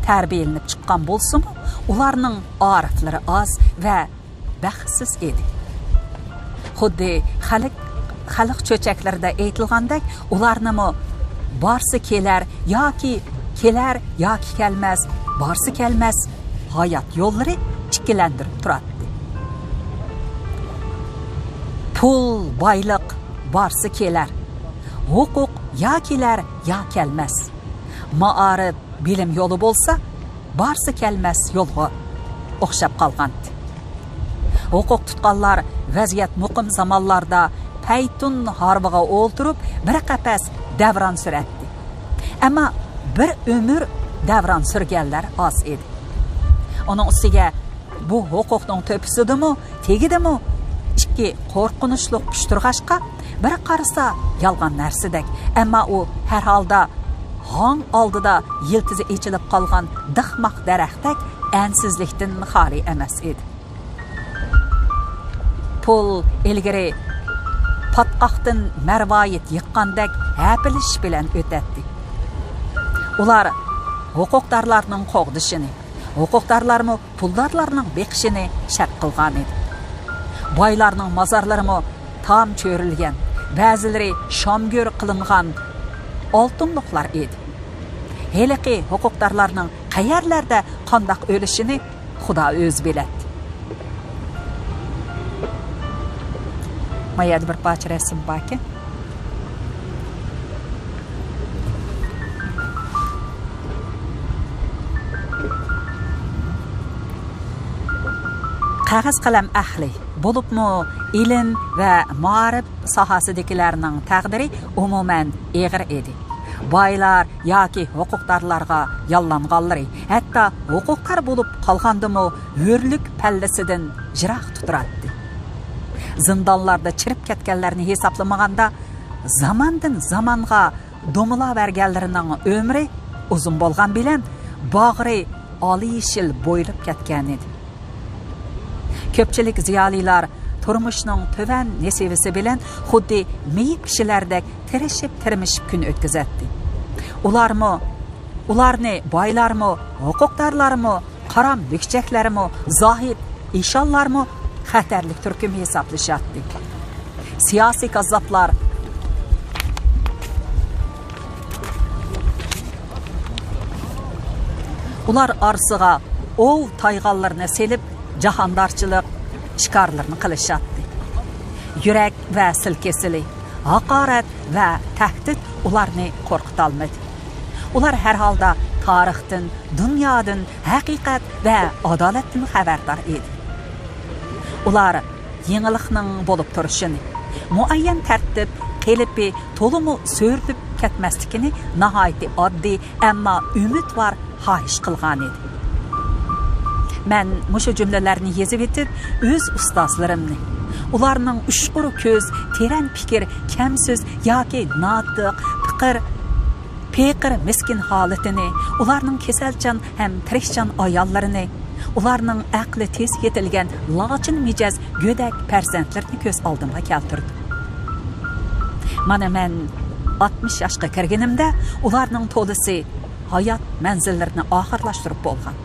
تەربىيەلىنىپ چىققان بولسىمۇ، ئۇلارنىڭ ئارىفلىرى ئاز ۋە بەختسىز ئىدى. خۇددى خەلق، خەلق چۆچەكلىرىدە ئېيتىلغاندەك، ئۇلارنىمۇ بارسا كېلەر ياكى كېلەر ياكى كەلمەس، بارسا كەلمەس ھايات يوللىرى ئىككىلەندۈرۈپ تۇراتتى. پۇل، بايلىق بارسا كېلەر، ھوقۇق يا كېلەر يا كەلمەس. مائارىپ، بىلىم يولى بولسا بارسا كەلمەس يولغا ئوخشاپ قالغانتى. ھوقۇق تۇتقانلار ۋەزىيەت مۇقىم زامانلاردا پەيتۇن ھارۋىغا ئولتۇرۇپ بىر قەپەس دەۋران سۈرەتتى. ئەمما بىر ئۆمۈر دەۋران سۈرگەنلەر ئاز ئىدى. ئۇنىڭ ئۈستىگە بۇ ھوقۇقنىڭ تۆپىسىدىمۇ، تېگىدىمۇ ئىككى قورقۇنچلۇق كۈچ تۇرغاچقا، بىر قارىسا يالغان نەرسىدەك، ئەمما ئۇ ھەر ھالدا ھاڭ ئالدىدا يىلتىزى ئېچىلىپ قالغان دىقماق دەرەختەك ئەنسىزلىكتىن خالىي ئەمەس ئىدى. پۇل ئىلگىرى پاتقاقتىن مەرۋايىت يىغقاندەك ھەپىلىشىش بىلەن ئۆتەتتى. ئۇلار ھوقۇقدارلارنىڭ قوغدىشىنى، ھوقۇقدارلارمۇ پۇلدارلارنىڭ بېقىشىنى شەرت قىلغانىدى. بايلارنىڭ مازارلىرىمۇ تام چۆرۈلگەن، بەزىلىرى شامگۆر قىلىنغان ئالتۇنلۇقلار ئىدى. ھېلىقى ھوقۇقدارلارنىڭ قەيەرلەردە قانداق ئۆلۈشىنى خۇدا ئۆزى بىلەتتى. ما يەردە بىر پارچە رەسىم باركەن. قەغەز قەلەم ئەھلى، بولۇپمۇ ئىلىم ۋە مائارىپ ساھەسىدىكىلەرنىڭ تەقدىرى ئومۇمەن ئېغىر ئىدى. بايلار ياكى ھوقۇقدارلارغا ياللانغانلىرى، ھەتتا ھوقۇقدار بولۇپ قالغاندىمۇ ھۆرلۈك پەللىسىدىن يىراقتا تۇراتتى. زىندانلاردا چىرىپ كەتكەنلەرنى ھېسابلىمىغاندا، زاماندىن زامانغا دومىلاۋەرگەنلىرىنىڭ ئۆمرى ئۇزۇن بولغان بىلەن باغرى ئالىيېشىل بويىلىپ كەتكەنىدى. كۆپچىلىك زىيالىيلار تۇرمۇشنىڭ تۆۋەن نېسىۋىسى بىلەن خۇددى مېيىپ كىشىلەردەك تىرىشىپ-تىرمىشىپ كۈن ئۆتكۈزەتتى. ئۇلارمۇ، ئۇلارنى بايلارمۇ، ھوقۇقدارلارمۇ، قارا مۈكچەكلەرمۇ، زاھىد ئىشانلارمۇ خەتەرلىك تۈركۈم ھېسابلىشاتتى. سىياسىي كاززاپلار ئۇلار ئارىسىغا ئوۋ تايغانلىرىنى سېلىپ، جاھاندارچىلىق شىكارلىرىنى قىلىشاتتى. يۈرەك ۋە سىل كېسىلى، ھاقارەت ۋە تەھدىت ئۇلارنى قورقۇتالمىدى. ئۇلار ھەر ھالدا تارىختىن، دۇنيادىن، ھەقىقەت ۋە ئادالەتتىن خەۋەردار ئىدى. ئۇلار يېڭىلىقنىڭ بولۇپ تۇرۇشىنى، مۇئەييەن تەرتىپ قېلىپى تولىمۇ سۆرىلىپ كەتمەسلىكىنى ناھايىتى ئاددىي، ئەمما ئۈمىدۋار خاھىش قىلغانىدى. مەن مۇشۇ جۈملىلەرنى يېزىۋېتىپ، ئۆز ئۇستازلىرىمنى، ئۇلارنىڭ ئۇچقۇر كۆز، تېرەن پىكىر، كەم سۆز ياكى ناتىق، پىقىر، پېقىر، مىسكىن ھالىتىنى، ئۇلارنىڭ كېسەلچان ھەم تىرىشچان ئاياللىرىنى، ئۇلارنىڭ ئەقلى تېز يېتىلگەن لاچىن مىجەز گۆدەك پەرزەنتلىرىنى كۆز ئالدىمغا كەلتۈردۈم. مانا مەن ئاتمىش ياشقا كىرگىنىمدە، ئۇلارنىڭ تولىسى ھايات مەنزىللىرىنى ئاخىرلاشتۇرۇپ بولغان.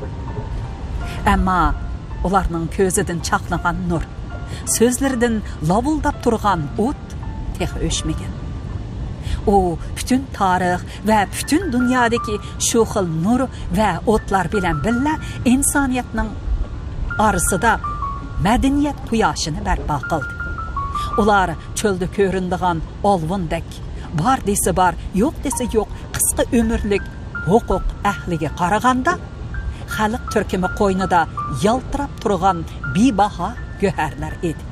ئەمما ئۇلارنىڭ كۆزىدىن چاقنىغان نۇر، سۆزلىرىدىن لاۋۇلداپ تۇرغان ئوت تېخى ئۆچمىگەن. ئۇ پۈتۈن تارىخ ۋە پۈتۈن دۇنيادىكى شۇ خىل نۇر ۋە ئوتلار بىلەن بىللە ئىنسانىيەتنىڭ ئارىسىدا مەدەنىيەت قۇياشىنى بەرپا قىلدى. ئۇلار چۆلدە كۆرۈنىدىغان ئالۋۇندەك، بار دېسە بار، يوق دېسە يوق، قىسقا ئۆمۈرلۈك ھوقۇق ئەھلىگە قارىغاندا، خەلق تۈركۈمى قوينىدا يالتىراپ تۇرغان بىباھا گۆھەرلەر ئىدى.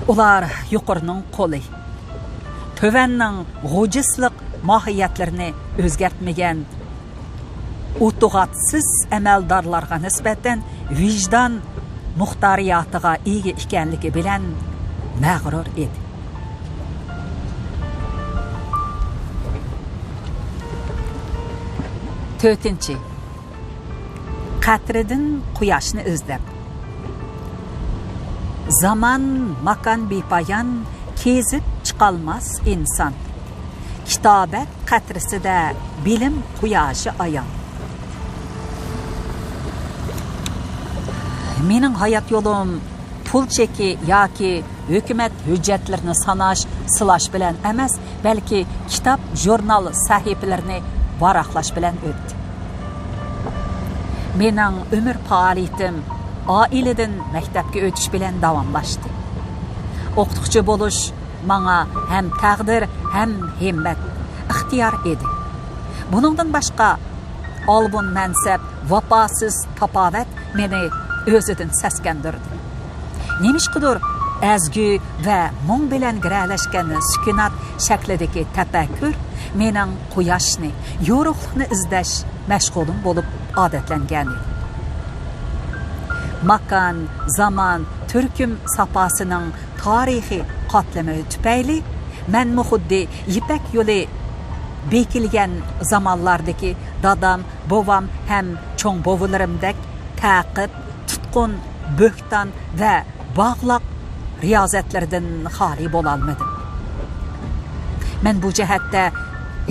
ئۇلار يۇقىرىنىڭ قولى، تۆۋەننىڭ غۇجىسلىق ماھىيەتلىرىنى ئۆزگەرتمىگەن ئۇتۇغاتسىز ئەمەلدارلارغا نىسبەتەن ۋىجدان مۇختارىياتىغا ئىگە ئىكەنلىكى بىلەن مەغرۇر ئىدى. تۆتىنچى، قەترىدىن قۇياشنى ئىزدەپ. زامان، ماكان بىپايان، كېزىپ چىقالماس ئىنسان. كىتابەت قەترىسىدە بىلىم قۇياشى ئايان. مېنىڭ ھايات يولۇم پۇل چېكى ياكى ھۆكۈمەت ھۆججەتلىرىنى ساناش، سىلاش بىلەن ئەمەس، بەلكى كىتاب، ژۇرنال سەھىپىلىرىنى ۋاراقلاش بىلەن ئۆتتى. مېنىڭ ئۆمۈر پائالىيىتىم ئائىلىدىن مەكتەپكە ئۆتۈش بىلەن داۋاملاشتى. ئوقۇتقۇچى بولۇش ماڭا ھەم تەقدىر، ھەم ھىممەت، ئىختىيار ئىدى. بۇنىڭدىن باشقا، ئالۋۇن مەنسەپ، ۋاپاسىز تاپاۋەت مېنى ئۆزىدىن سەسكەندۈردى. نېمىشقىدۇر، ئەزگۈ ۋە مۇڭ بىلەن گىرەلەشكەن سۈكۈنات شەكلىدىكى تەپەككۇر مېنىڭ قۇياشنى، يورۇقلۇقنى ئىزدەش مەشغۇلۇم بولۇپ ئادەتلەنگەنىدى. ماكان، زامان، تۈركۈم ساپاسىنىڭ تارىخىي قاتلىمى تۈپەيلى، مەنمۇ خۇددى يىپەك يولى بېكىلگەن زامانلاردىكى دادام، بوۋام ھەم چوڭ بوۋىلىرىمدەك تەقىب، تۇتقۇن، بۆھتان ۋە باغلاق رىيازەتلىرىدىن خالىي بولالمىدىم. مەن بۇ جەھەتتە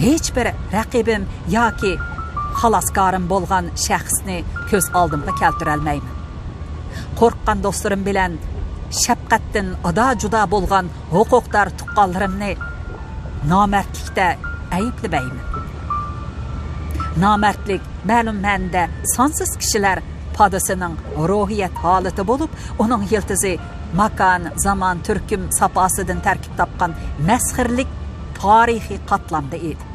ھېچبىر رەقىبىم ياكى خالاسكارىم بولغان شەخسنى كۆز ئالدىمغا كەلتۈرەلمەيمەن. قورققان دوستلىرىم بىلەن شەپقەتتىن ئادا-جۇدا بولغان ھوقۇقدار تۇغقانلىرىمنى نامەردلىكتە ئەيىبلىمەيمەن. نامەردلىك مەلۇم مەنىدە سانسىز كىشىلەر پادىسىنىڭ روھىيەت ھالىتى بولۇپ، ئۇنىڭ يىلتىزى ماكان، زامان، تۈركۈم ساپاسىدىن تەركىب تاپقان مەسخىرىلىك تارىخىي قاتلامدا ئىدى.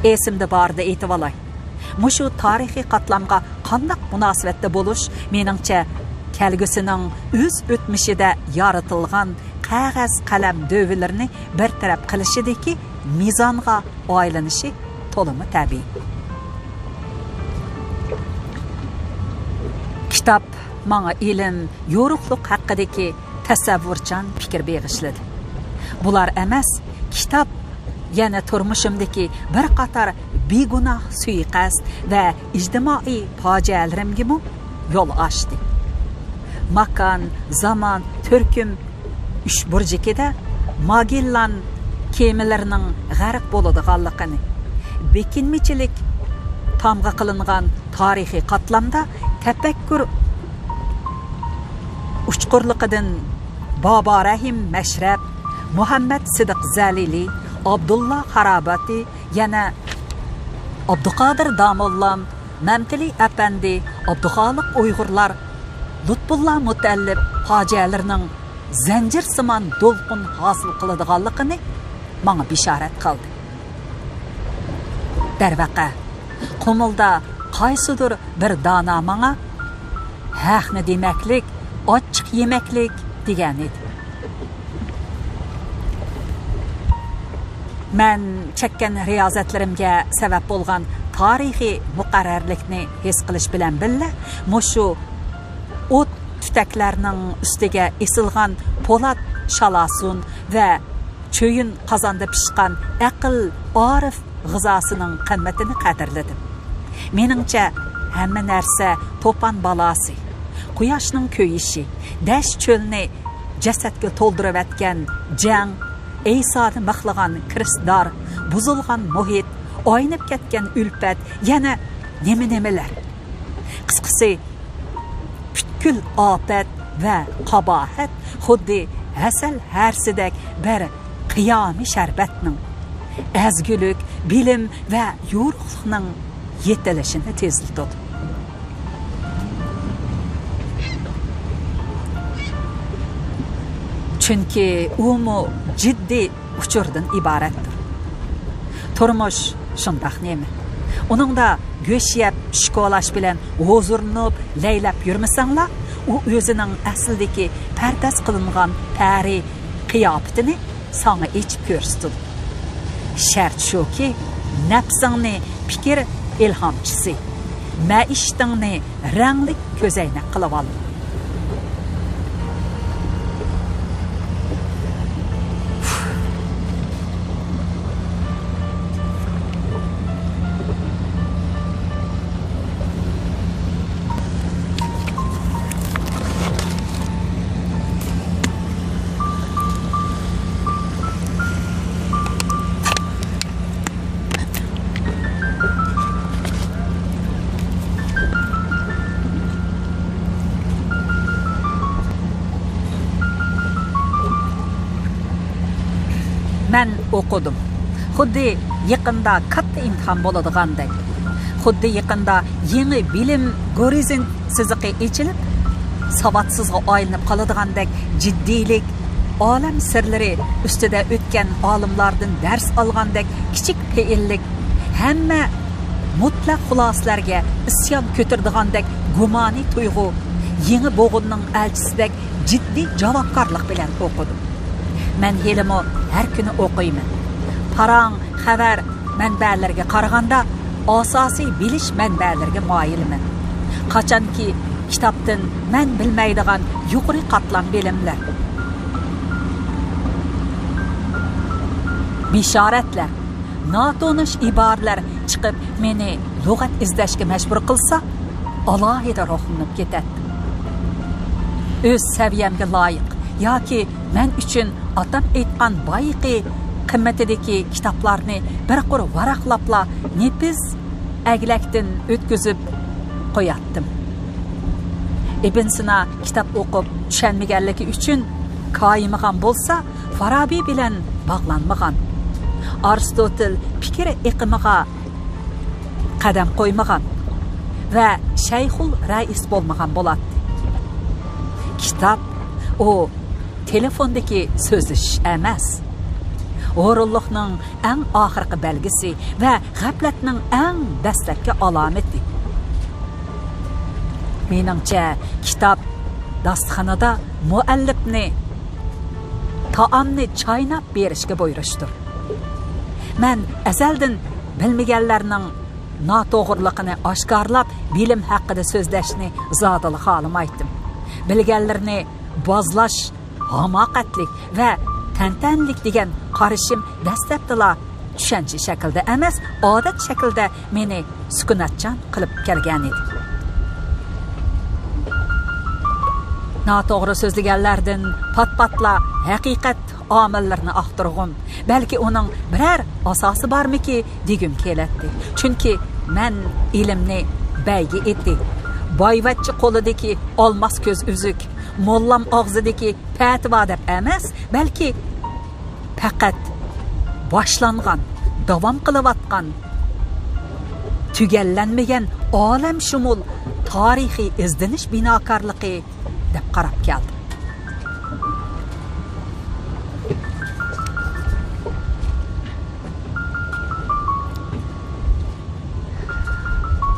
ئېسىمدە بارىدا ئېيتىۋالاي. مۇشۇ تارىخىي قاتلامغا قانداق مۇناسىۋەتتە بولۇش، مېنىڭچە، كەلگۈسىنىڭ ئۆز ئۆتمۈشىدە يارىتىلغان قەغەز قەلەم دۆۋىلىرىنى بىر تەرەپ قىلىشىدىكى مىزانغا ئايلىنىشى تولىمۇ تەبىئىي. كىتاب ماڭا ئىلىم، يورۇقلۇق ھەققىدىكى تەسەۋۋۇرچان پىكىر بېغىشلىدى. بۇلار ئەمەس، كىتاب يەنە تۇرمۇشۇمدىكى بىر قاتار بىگۇناھ سۇيىقەست ۋە ئىجتىمائىي پاجىئەلىرىمگىمۇ يول ئاچتى. ماكان، زامان، تۈركۈم ئۈچ بۇرجىكىدە ماگېللان كېمىلىرىنىڭ غەرق بولىدىغانلىقىنى، بېكىنمىچىلىك تامغا قىلىنغان تارىخىي قاتلامدا تەپەككۇر ئۇچقۇرلۇقىدىن بابا رەھىم مەشرەپ، مۇھەممەد سىدىق زەلىلى، ئابدۇللا خاراباتى، يەنە ئابدۇقادىر داموللام، مەمتىلى ئەپەندى، ئابدۇخالىق ئۇيغۇرلار، لۇتپۇللا مۇتەللىپ پاجىئەلىرىنىڭ زەنجىرسىمان دولقۇن ھاسىل قىلىدىغانلىقىنى ماڭا بېشارەت قىلدى. دەرۋەقە، قۇمۇلدا قايسىدۇر بىر دانا ماڭا «ھەقنى دېمەكلىك، ئاچچىق يېمەكلىك» دېگەنىدى. مەن چەككەن رىيازەتلىرىمگە سەۋەب بولغان تارىخىي مۇقەررەرلىكنى ھېس قىلىش بىلەن بىللە، مۇشۇ ئوت تۈتەكلەرنىڭ ئۈستىگە ئېسىلغان پولات شالاسۇن ۋە چۆيۈن قازاندا پىشقان ئەقىل، ئارىف غىزاسىنىڭ قىممىتىنى قەدىرلىدىم. مېنىڭچە، ھەممە نەرسە توپان بالاسى، قۇياشنىڭ كۆيۈشى، دەشت-چۆلنى جەسەتكە تولدۇرۇۋەتكەن جەڭ، ئەيسانى مىخلىغان كىرىستال، بۇزۇلغان مۇھىت، ئاينىپ كەتكەن ئۈلپەت، يەنە نېمە-نېمىلەر. قىسقىسى، پۈتكۈل ئاپەت ۋە قاباھەت خۇددى ھەسەل ھەرىسىدەك بىر قىيامى شەربەتنىڭ، ئەزگۈلۈك، بىلىم ۋە يورۇقلۇقنىڭ يېتىلىشىنى تېزلىتىدۇ. چۈنكى ئۇمۇ جىددىي ئۇچۇردىن ئىبارەتتۇر. تۇرمۇش شۇنداق نېمە. ئۇنىڭدا گۆش يەپ، چۈش كولاش بىلەن ھۇزۇرلىنىپ، لەيلەپ يۈرمىسەڭلا، ئۇ ئۆزىنىڭ ئەسلىدىكى پەرداز قىلىنغان پەرى قىياپىتىنى ساڭا ئېچىپ كۆرسىتىدۇ. شەرت شۇكى، نەپسىڭنى پىكىر ئىلھامچىسى، مەئىشىتىڭنى رەڭلىك كۆزەينەك قىلىۋال. مەن ئوقۇدۇم. خۇددى يېقىندا كاتتا ئىمتىھان بولىدىغاندەك. خۇددى يېقىندا يېڭى بىلىم گورىزونت سىزىقى ئېچىلىپ، ساۋاتسىزغا ئايلىنىپ قالىدىغاندەك جىددىيلىك، ئالەم سىرلىرى ئۈستىدە ئۆتكەن ئالىملاردىن دەرس ئالغاندەك كىچىك پېئىللىك، ھەممە مۇتلەق خۇلاسىلەرگە ئىسيان كۆتۈرىدىغاندەك گۇمانىي تۇيغۇ، يېڭى بوغۇننىڭ ئەلچىسىدەك جىددىي جاۋابكارلىق بىلەن ئوقۇدۇم. مەن ھېلىمۇ ھەر كۈنى ئوقۇيمەن. پاراڭ، خەۋەر مەنبەلىرىگە قارىغاندا، ئاساسىي بىلىش مەنبەلىرىگە مايىلمەن. قاچانكى كىتابتىن مەن بىلمەيدىغان يۇقىرى قاتلام بىلىملەر، بېشارەتلەر، ناتونۇش ئىبارىلەر چىقىپ، مېنى لۇغەت ئىزدەشكە مەجبۇر قىلسا، ئالاھىدە روھلىنىپ كېتەتتىم. ئۆز سەۋىيەمگە لايىق ياكى مەن ئۈچۈن ئاتام ئېيتقان بايىقى قىممىتىدىكى كىتابلارنى بىر قۇر ۋاراقلاپلا نېپىز ئەگلەكتىن ئۆتكۈزۈپ قوياتتىم. ئىبن سىنا كىتاب ئوقۇپ چۈشەنمىگەنلىكى ئۈچۈن كايىمىغان بولسا، فارابى بىلەن باغلانمىغان، ئارستوتېل پىكىر ئېقىمىغا قەدەم قويمىغان ۋە شەيخۇل رەئىس بولمىغان بولاتتى. كىتاب، ئۇ تېلېفوندىكى سۆزلىشىش ئەمەس. ھۇرۇنلۇقنىڭ ئەڭ ئاخىرقى بەلگىسى ۋە غەپلەتنىڭ ئەڭ دەسلەپكى ئالامىتى. مېنىڭچە، كىتاب داستىخىنىدا مۇئەللىپنى تائامنى چايناپ بېرىشكە بۇيرۇشتۇر. مەن ئەزەلدىن بىلمىگەنلەرنىڭ ناتوغرىلىقىنى ئاشكارىلاپ، بىلىم ھەققىدە سۆزلەشنى زادىلا خالىمايتتىم. بىلگەنلىرىنى بازلاش ھاماقەتلىك ۋە تەنتەنىلىك دېگەن قارىشىم دەسلەپتىلا چۈشەنچە شەكلىدە ئەمەس، ئادەت شەكلىدە مېنى سۈكۈناتچان قىلىپ كەلگەنىدى. ناتوغرا سۆزلىگەنلەردىن پات-پاتلا ھەقىقەت ئامىللىرىنى ئاختۇرغۇم، بەلكى ئۇنىڭ بىرەر ئاساسى بارمىكى دېگۈم كېلەتتى. چۈنكى مەن ئىلىمنى بەيگە ئېتى، بايۋەچچە قولىدىكى ئالماس كۆز ئۈزۈك، موللام ئاغزىدىكى پەتىۋا دەپ ئەمەس، بەلكى پەقەت باشلانغان، داۋام قىلىۋاتقان، تۈگەللەنمىگەن ئالەمشۇمۇل تارىخىي ئىزدىنىش بىناكارلىقى دەپ قاراپ كەلدىم.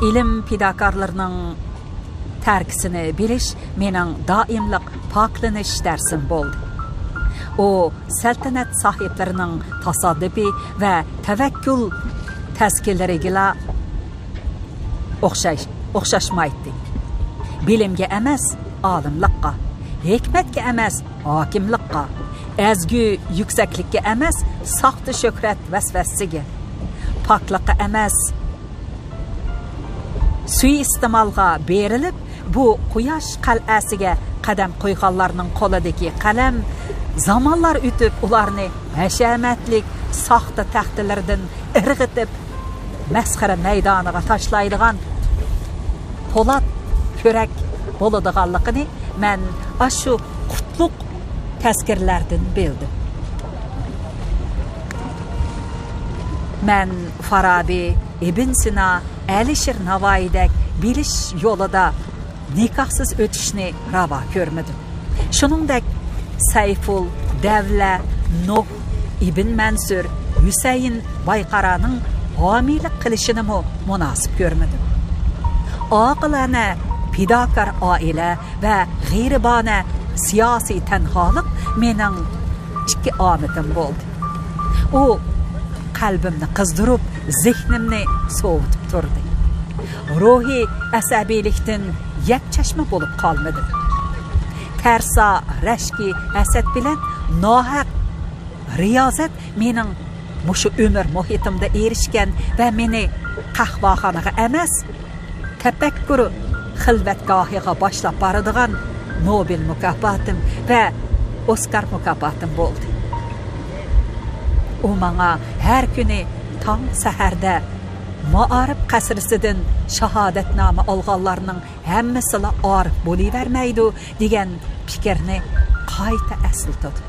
ئىلىم پىداكارلىرىنىڭ تەركىسىنى بىلىش مېنىڭ دائىملىق پاكلىنىش دەرسىم بولدى. ئۇ سەلتەنەت ساھىبلىرىنىڭ تاسادىپى ۋە تەۋەككۈل تەزكىرىلىرىگىلا ئوخشاش-، ئوخشاشمايتتى. بىلىمگە ئەمەس، ئالىملىققا، ھېكمەتكە ئەمەس، ھاكىملىققا، ئەزگۈ يۈكسەكلىككە ئەمەس، ساختا شۆھرەت ۋەسۋەسىسىگە، پاكلىققا ئەمەس، سۇيىئىستېمالغا بېرىلىپ، بۇ قۇياش قەلئەسىگە قەدەم قويغانلارنىڭ قولىدىكى قەلەم، زامانلار ئۆتۈپ، ئۇلارنى ھەشەمەتلىك ساختا تەختىلىرىدىن ئىرغىتىپ، مەسخىرە مەيدانىغا تاشلايدىغان پولات كۈرەك بولىدىغانلىقىنى مەن ئاشۇ قۇتلۇق تەزكىرىلەردىن بىلدىم. مەن فارابى، ئىبن سىنا، ئەلىشىر ناۋايىدەك بىلىش يولىدا نىكاھسىز ئۆتۈشنى راۋا كۆرمىدىم. شۇنىڭدەك سەيفۇل دەۋلە، نۇھ، ئىبن مەنسۇر، ھۈسەيىن بايقارانىڭ ھامىيلىق قىلىشىنىمۇ مۇناسىپ كۆرمىدىم. ئاقىلانە پىداكار ئائىلە ۋە غېرىبانە سىياسىي تەنھالىق مېنىڭ ئىككى ئامىتىم بولدى. ئۇ قەلبىمنى قىزدۇرۇپ، زېھنىمنى سوۋۇتۇپ تۇردى. روھىي ئەسەبىيلىكتىن يەپ چەشمە بولۇپ قالمىدىم. تەرسا، رەشكى، ھەسەت بىلەن ناھەق رىيازەت مېنىڭ مۇشۇ ئۆمۈر مۇھىتىمدا ئېرىشكەن ۋە مېنى قەھۋەخانىغا ئەمەس، تەپەككۇر خىلۋەتگاھىغا باشلاپ بارىدىغان نوبېل مۇكاپاتىم ۋە ئوسكار مۇكاپاتىم بولدى. ئۇ ماڭا ھەر كۈنى تاڭ سەھەردە مائارىپ قەسرىسىدىن شاھادەتنامە ئالغانلارنىڭ ھەممىسىلا ئارىپ بولۇۋەرمەيدۇ دېگەن پىكىرنى قايتا ئەسلىتىدۇ.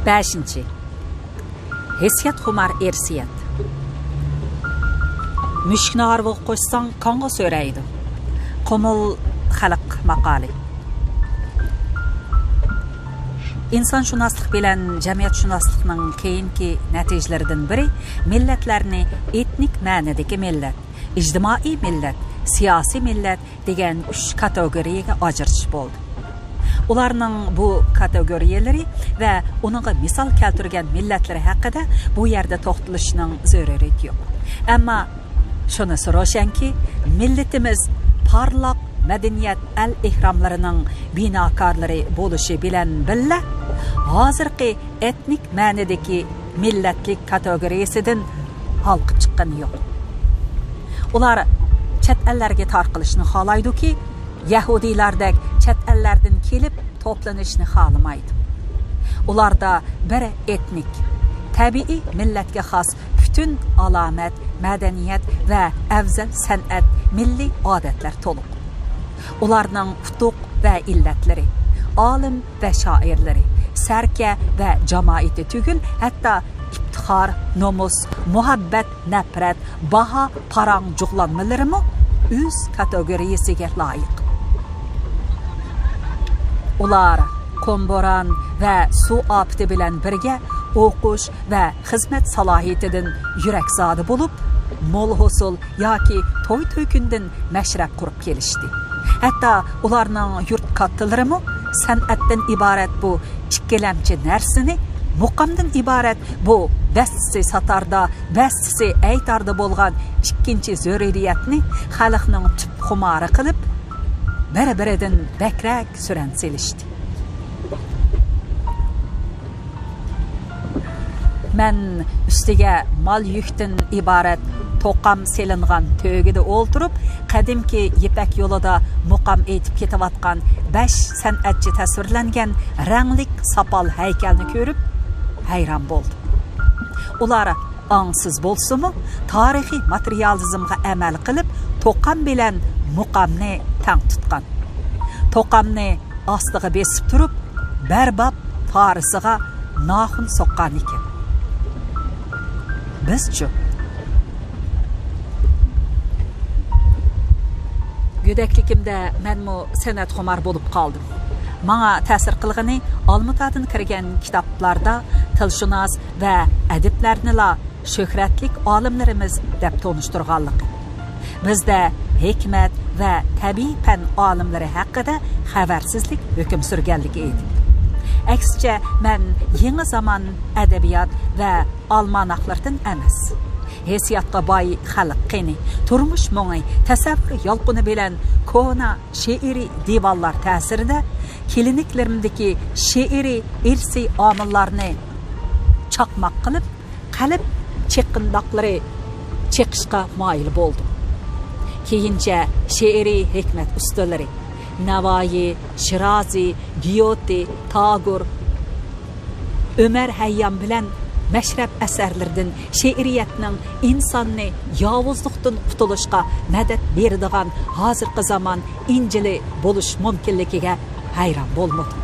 بەشىنچى، ھېسسىياتخۇمار ئىرسىيەت. مۈشۈكنى ھارۋىغا قوشساڭ، كاڭغا سۆرەيدۇ. قۇمۇل خەلق ماقالى. ئىنسانشۇناسلىق بىلەن جەمئىيەتشۇناسلىقنىڭ كېيىنكى نەتىجىلىرىدىن بىرى مىللەتلەرنى ئېتنىك مەنىدىكى مىللەت، ئىجتىمائىي مىللەت، سىياسىي مىللەت دېگەن ئۈچ كاتېگورىيەگە ئاجرىتىش بولدى. ئۇلارنىڭ بۇ كاتېگورىيەلىرى ۋە ئۇنىڭغا مىسال كەلتۈرگەن مىللەتلىرى ھەققىدە بۇ يەردە توختىلىشنىڭ زۆرۈرىيىتى يوق. ئەمما شۇنىسى روشەنكى، مىللىتىمىز پارلاق مەدەنىيەت ئەل ئېھراملىرىنىڭ بىناكارلىرى بولۇشى بىلەن بىللە، ھازىرقى ئېتنىك مەنىدىكى مىللەتلىك كاتېگورىيەسىدىن ھالقىپ چىققىنى يوق. ئۇلار چەت ئەللەرگە تارقىلىشنى خالايدۇكى، يەھۇدىيلاردەك چەت ئەللەردىن كېلىپ توپلىنىشنى خالىمايدۇ. ئۇلاردا بىر ئېتنىك، تەبىئىي مىللەتكە خاس پۈتۈن ئالامەت، مەدەنىيەت ۋە ئەۋزەل سەنئەت، مىللىي ئادەتلەر تولۇق. ئۇلارنىڭ ئۇتۇق ۋە ئىللەتلىرى، ئالىم ۋە شائىرلىرى، سەركە ۋە جامائىتى تۈگۈل، ھەتتا ئىپتىخار، نومۇس، مۇھەببەت، نەپرەت، باھا، پاراڭ جۇغلانمىلىرىمۇ ئۆز كاتېگورىيەسىگە لايىق. ئۇلار قۇم بوران ۋە سۇ ئاپىتى بىلەن بىرگە ئوقۇش ۋە خىزمەت سالاھىيىتىدىن يۈرەكزادە بولۇپ، مول ھوسۇل ياكى توي-تۆكۈندىن مەشرەپ قۇرۇپ كېلىشتى. ھەتتا ئۇلارنىڭ يۇرت كاتتىلىرىمۇ سەنئەتتىن ئىبارەت بۇ ئىككىلەمچى نەرسىنى، مۇقامدىن ئىبارەت بۇ بەستىسى ساتاردا، بەستىسى ئەيتاردا بولغان ئىككىنچى زۆرۈرىيەتنى خەلقنىڭ تۈپ خۇمارى قىلىپ، بىر-بىرىدىن بەكرەك سۈرەن سېلىشتى. مەن ئۈستىگە مال يۈكتىن ئىبارەت توقام سېلىنغان تۆگىدە ئولتۇرۇپ، قەدىمكى يىپەك يولىدا مۇقام ئېيتىپ كېتىۋاتقان بەش سەنئەتچى تەسۋىرلەنگەن رەڭلىك ساپال ھەيكەلنى كۆرۈپ ھەيران بولدۇم. ئۇلار ئاڭسىز بولسىمۇ، تارىخىي ماتېرىيالىزمغا ئەمەل قىلىپ، توقام بىلەن مۇقامنى تەڭ تۇتقان. توقامنى ئاستىغا بېسىپ تۇرۇپ، بەرباب پارىسىغا ناخۇن سوققان ئىكەن. بىزچۇ؟ گۆدەكلىكىمدە مەنمۇ سەنئەتخۇمار بولۇپ قالدىم. ماڭا تەسىر قىلغىنى ئالمۇتادىن كىرگەن كىتابلاردا تىلشۇناس ۋە ئەدىبلەرنىلا شۆھرەتلىك ئالىملىرىمىز دەپ تونۇشتۇرغانلىقى. بىزدە ھېكمەت ۋە تەبىئىي پەن ئالىملىرى ھەققىدە خەۋەرسىزلىك ھۆكۈم سۈرگەنلىكى ئىدى. ئەكسىچە، مەن يېڭى زامان ئەدەبىيات ۋە ئالماناخلىرىدىن ئەمەس. ھېسسىياتقا باي خەلق قېنى، تۇرمۇش مۇڭى، تەسەۋۋۇر يالقۇنى بىلەن كونا شېئىرىي دىۋانلار تەسىرىدە كىلىنىكلىرىمدىكى شېئىرىي ئىرسىي ئامىللارنى چاقماق قىلىپ، قەلب چېقىنداقلىرى چېقىشقا مايىل بولدۇم. كېيىنچە شېئىرىي ھېكمەت ئۇستىلىرى نەۋايى، شىرازى، گيوتې، تاگور، ئۆمەر ھەييام بىلەن مەشرەپ ئەسەرلىرىدىن شېئىرىيەتنىڭ ئىنساننى ياۋۇزلۇقتىن قۇتۇلۇشقا مەدەت بېرىدىغان ھازىرقى زامان ئىنجىلى بولۇش مۇمكىنلىكىگە ھەيران بولمىدىم.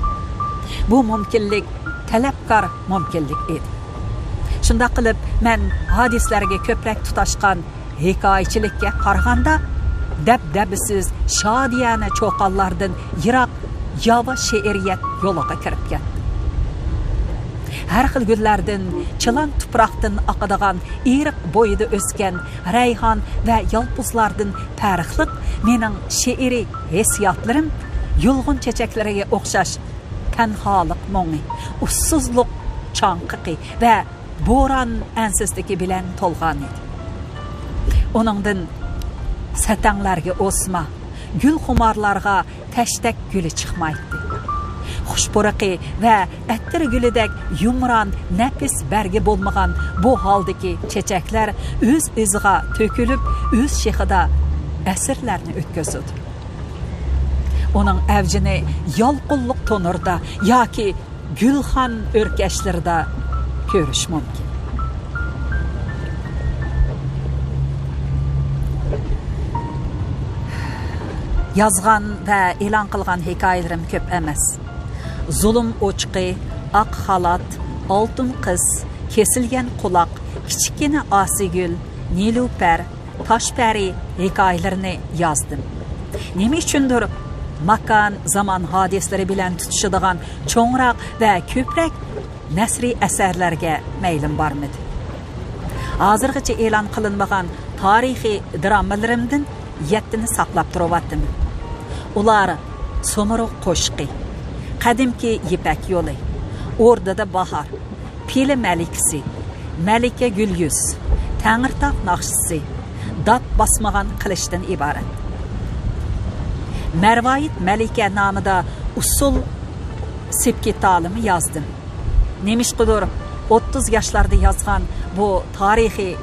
بۇ مۇمكىنلىك تەلەپكار مۇمكىنلىك ئىدى. شۇنداق قىلىپ، مەن ھادىسىلەرگە كۆپرەك تۇتاشقان ھېكايىچىلىككە قارىغاندا، دەبدەبىسىز شادىيانە چوقانلاردىن يىراق ياۋا شېئىرىيەت يولىغا كىرىپ كەتتىم. ھەر خىل گۈللەردىن چىلان تۇپراقتىن ئاقىدىغان ئېرىق بويىدا ئۆسكەن رەيھان ۋە يالپۇزلاردىن پەرقلىق، مېنىڭ شېئىرىي ھېسسىياتلىرىم يۇلغۇن چېچەكلىرىگە ئوخشاش تەنھالىق مۇڭى، ئۇسسۇزلۇق چاڭقىقى ۋە بوران ئەنسىزلىكى بىلەن تولغان ئىدى. ئۇنىڭدىن سەتەڭلەرگە ئوسما، گۈلخۇمارلارغا تەشتەك گۈلى چىقمايتتى. خۇش پۇرىقى ۋە ئەتىر گۈلىدەك يۇمران نەپىس بەرگى بولمىغان بۇ ھالدىكى چېچەكلەر ئۆز-ئۆزىغا تۆكۈلۈپ، ئۆز شېخىدا ئەسىرلەرنى ئۆتكۈزىدۇ. ئۇنىڭ ئەۋجىنى يالقۇنلۇق تونۇردا ياكى گۈلخان ئۆركەشلىرىدا كۆرۈش مۇمكىن. يازغان ۋە ئېلان قىلغان ھېكايىلىرىم كۆپ ئەمەس. زۇلۇم ئوچىقى، ئاق خالات، ئالتۇن قىز، كېسىلگەن قۇلاق، كىچىككىنە ئاسىيگۈل، نېلۇپەر، تاشپەرى ھېكايىلىرىنى يازدىم. نېمە ئۈچۈندۇر ماكان، زامان ھادىسىلىرى بىلەن تۇتىشىدىغان چوڭراق ۋە كۆپرەك نەسرىي ئەسەرلەرگە مەيلىم بارمىدى. ھازىرغىچە ئېلان قىلىنمىغان تارىخىي درامىلىرىمدىن يەتتىنى ساقلاپ تۇرۇۋاتىمەن. ئۇلار سومۇرغ قوشىقى، قەدىمكى يىپەك يولى، ئوردىدا باھار، پىلە مەلىكىسى، مەلىكە گۈليۈز، تەڭرىتاغ ناخشىسى، دات باسمىغان قىلىچتىن ئىبارەت. مەرۋايىت مەلىكە نامىدا ئۇسسۇل سېپكى تالىمى يازدىم. نېمىشقىدۇر ئوتتۇز ياشلاردا يازغان بۇ تارىخىي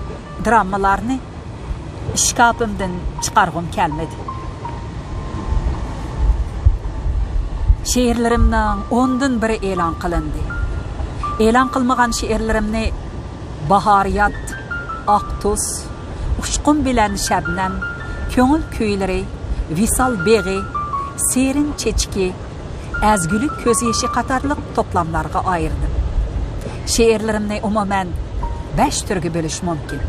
درامىلارنى ئىشكاپىمدىن چىقارغۇم كەلمىدى. شېئىرلىرىمنىڭ ئوندىن بىرى ئېلان قىلىندى. ئېلان قىلمىغان شېئىرلىرىمنى باھارىيات، ئاق تۇز، ئۇچقۇن بىلەن شەبنەم، كۆڭۈل كۈيلىرى، ۋىسال بېغى، سېرىن چېچىكى، ئەزگۈلۈك كۆز يېشى قاتارلىق توپلاملارغا ئايرىدىم. شېئىرلىرىمنى ئومۇمەن بەش تۈرگە بۆلۈش مۇمكىن.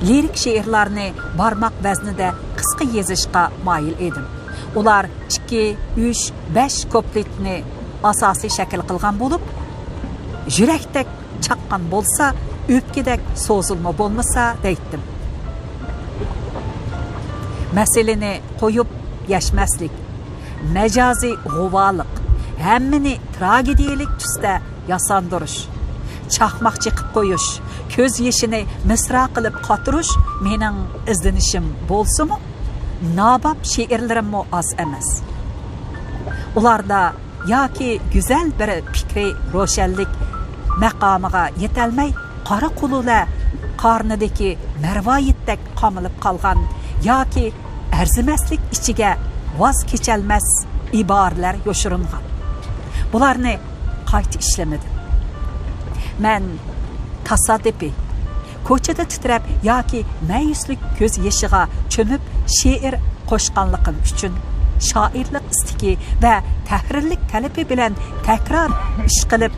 لىرىك شېئىرلارنى بارماق ۋەزنىدە قىسقا يېزىشقا مايىل ئىدىم. ئۇلار ئىككى، ئۈچ، بەش كۇپلېتنى ئاساسىي شەكىل قىلغان بولۇپ، يۈرەكتەك چاققان بولسا، ئۆپكىدەك سوزۇلما بولمىسا دەيتتىم. مەسىلىنى قويۇپ يەشمەسلىك، مەجازىي غۇۋالىق، ھەممىنى تراگېدىيەلىك تۈستە ياساندۇرۇش، چاقماق چېقىپ قويۇش، كۆز يېشىنى مىسرا قىلىپ قاتۇرۇش مېنىڭ ئىزدىنىشىم بولسىمۇ، ناباب شېئىرلىرىممۇ ئاز ئەمەس. ئۇلاردا ياكى گۈزەل بىر پىكرىي روشەنلىك مەقامىغا يېتەلمەي، قارا قۇلۇلە قارنىدىكى مەرۋايىتتەك قامىلىپ قالغان ياكى ئەرزىمەسلىك ئىچىگە ۋاز كېچەلمەس ئىبارىلەر يوشۇرۇنغان. بۇلارنى قايتا ئىشلىمىدىم. مەن تاسادىپىي، كوچىدا تىترەپ ياكى مەيۈسلۈك كۆز يېشىغا چۆمۈپ شېئىر قوشقانلىقىم ئۈچۈن، شائىرلىق ئىستىكى ۋە تەھرىرلىك تەلىپى بىلەن تەكرار ئىشقىلىپ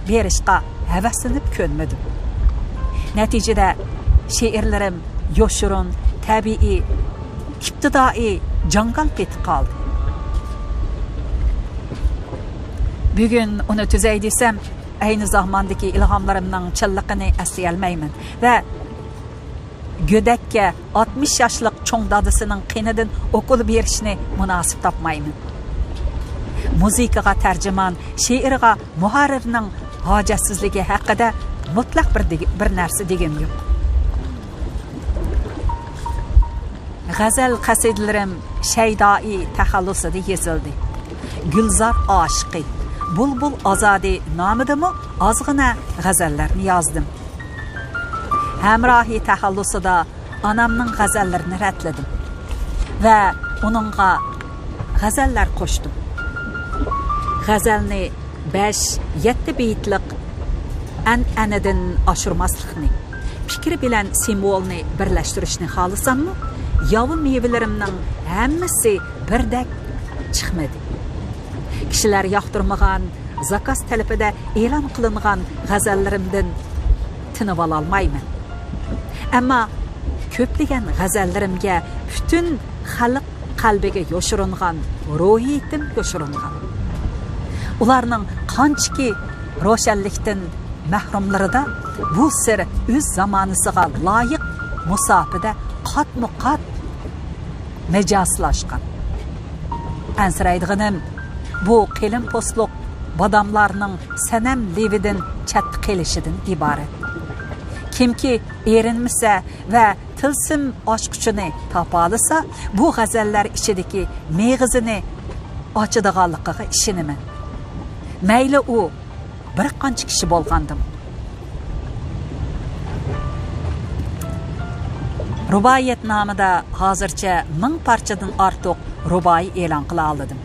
بېرىشقا ھەۋەسلىنىپ كۆنمىدىم. نەتىجىدە شېئىرلىرىم يوشۇرۇن، تەبىئىي، ئىپتىدائىي جاڭگال پېتى قالدى. بۈگۈن ئۇنى تۈزەي دېسەم، ئەينى زاماندىكى ئىلھاملىرىمنىڭ چىنلىقىنى ئەسلىيەلمەيمەن ۋە گۆدەككە ئاتمىش ياشلىق چوڭ دادىسىنىڭ قېنىدىن ئوكۇل بېرىشنى مۇناسىپ تاپمايمەن. مۇزىكىغا تەرجىمان، شېئىرغا مۇھەررىرنىڭ ھاجەتسىزلىكى ھەققىدە مۇتلەق بىر دېگ-، بىر نەرسە دېگۈم يوق. غەزەل قەسىدىلىرىم شەيدائى تەخەللۇسىدا يېزىلدى. گۈلزار ئاشىقى، بۇلبۇل ئازادى نامىدىمۇ ئازغىنە غەزەللەرنى يازدىم. ھەمراھى تەخەللۇسىدا ئانامنىڭ غەزەللىرىنى رەتلىدىم ۋە ئۇنىڭغا غەزەللەر قوشتۇم. غەزەلنى بەش، يەتتە بېيىتلىق ئەنئەنىدىن ئاشۇرماسلىقنى، پىكىر بىلەن سىمۋولنى بىرلەشتۈرۈشنى خالىساممۇ، ياۋا مېۋىلىرىمنىڭ ھەممىسى بىردەك چىقمىدى. كىشىلەر ياقتۇرمىغان، زاكاز تەلىپىدە ئېلان قىلىنغان غەزەللىرىمدىن تىنىۋالالمايمەن. ئەمما كۆپلىگەن غەزەللىرىمگە پۈتۈن خەلق قەلبىگە يوشۇرۇنغان روھىيىتىم يوشۇرۇنغان. ئۇلارنىڭ قانچىكى روشەنلىكتىن مەھرۇملىرىدا بۇ سىر ئۆز زامانىسىغا لايىق مۇساپىدە قاتمۇ قات مىجەزلاشقان. ئەنسىرەيدىغىنىم، بۇ قېلىن پوستلۇق باداملارنىڭ سەنەم لېۋىدىن چەتتە قېلىشىدىن ئىبارەت. كىمكى ئېرىنمىسە ۋە تىلسىم ئاچقۇچىنى تاپالىسا، بۇ غەزەللەر ئىچىدىكى مېغىزىنى ئاچىدىغانلىقىغا ئىشىنىمەن. مەيلى ئۇ بىر قانچە كىشى بولغاندىمۇ. رۇبائىيەت نامىدا ھازىرچە مىڭ پارچىدىن ئارتۇق رۇبائىي ئېلان قىلالىدىم.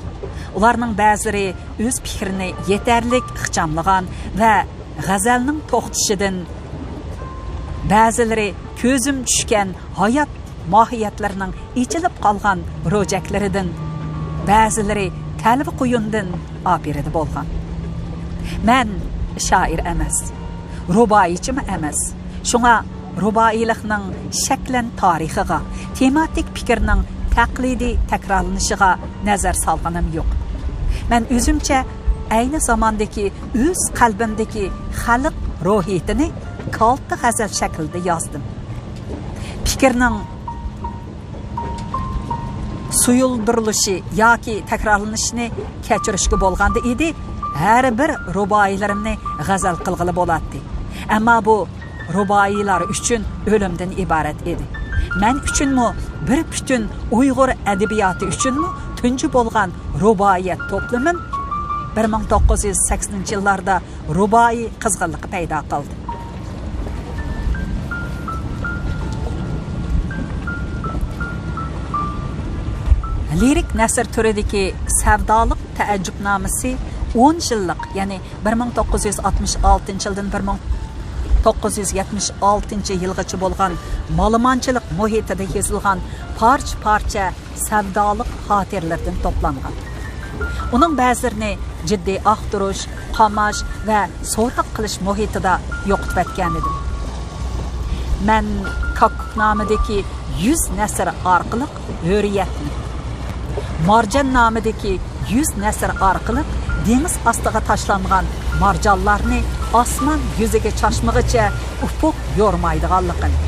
ئۇلارنىڭ بەزىلىرى ئۆز پىكرىنى يېتەرلىك ئىخچاملىغان ۋە غەزەلنىڭ توختىشىدىن، بەزىلىرى كۆزۈم چۈشكەن ھايات ماھىيەتلىرىنىڭ ئېچىلىپ قالغان روجەكلىرىدىن، بەزىلىرى تەلۋە قۇيۇندىن ئاپىرىدە بولغان. مەن شائىر ئەمەس، رۇبائىيچىمۇ ئەمەس. شۇڭا رۇبائىيلىقنىڭ شەكلەن تارىخىغا، تېماتىك پىكىرنىڭ تەقلىدىي تەكرارلىنىشىغا نەزەر سالغىنىم يوق. مەن ئۆزۈمچە ئەينى زاماندىكى ئۆز قەلبىمدىكى خەلق روھىيىتىنى كالتە غەزەل شەكلىدە يازدىم. پىكىرنىڭ سۇيۇلدۇرۇلۇشى ياكى تەكرارلىنىشىنى كەچۈرۈشكە بولغاندا ئىدى، ھەر بىر رۇبائىيلىرىمنى غەزەل قىلغىلى بولاتتى. ئەمما بۇ رۇبائىيلار ئۈچۈن ئۆلۈمدىن ئىبارەت ئىدى. مەن ئۈچۈنمۇ، بىر پۈتۈن ئۇيغۇر ئەدەبىياتى ئۈچۈنمۇ تۇنجى بولغان رۇبائىيەت توپلىمىم بىر مىڭ توققۇز يۈز سەكسىنىنچى يىللاردا رۇبائىي قىزغىنلىقى پەيدا قىلدى. لىرىك نەسر تۈرىدىكى سەۋدالىق تەئەججۈپنامىسى ئون يىللىق، يەنى بىر مىڭ توققۇز يۈز ئاتمىش ئالتىنچى يىلدىن بىر مىڭ توققۇز يۈز يەتمىش ئالتىنچى يىلغىچە بولغان مالىمانچىلىق مۇھىتىدا يېزىلغان پارچە-پارچە سەۋدالىق خاتىرىلىرىدىن توپلانغان. ئۇنىڭ بەزىلىرىنى جىددىي ئاختۇرۇش، قاماش ۋە سوراق قىلىش مۇھىتىدا يوقىتىۋەتكەنىدىم. مەن كاككۇك نامىدىكى يۈز نەسر ئارقىلىق ھۆرىيەتنى، مارجان نامىدىكى يۈز نەسر ئارقىلىق دېڭىز ئاستىغا تاشلانغان مارجانلارنى ئاسمان يۈزىگە چاچمىغىچە ئۇپۇق يورۇمايدىغانلىقىنى،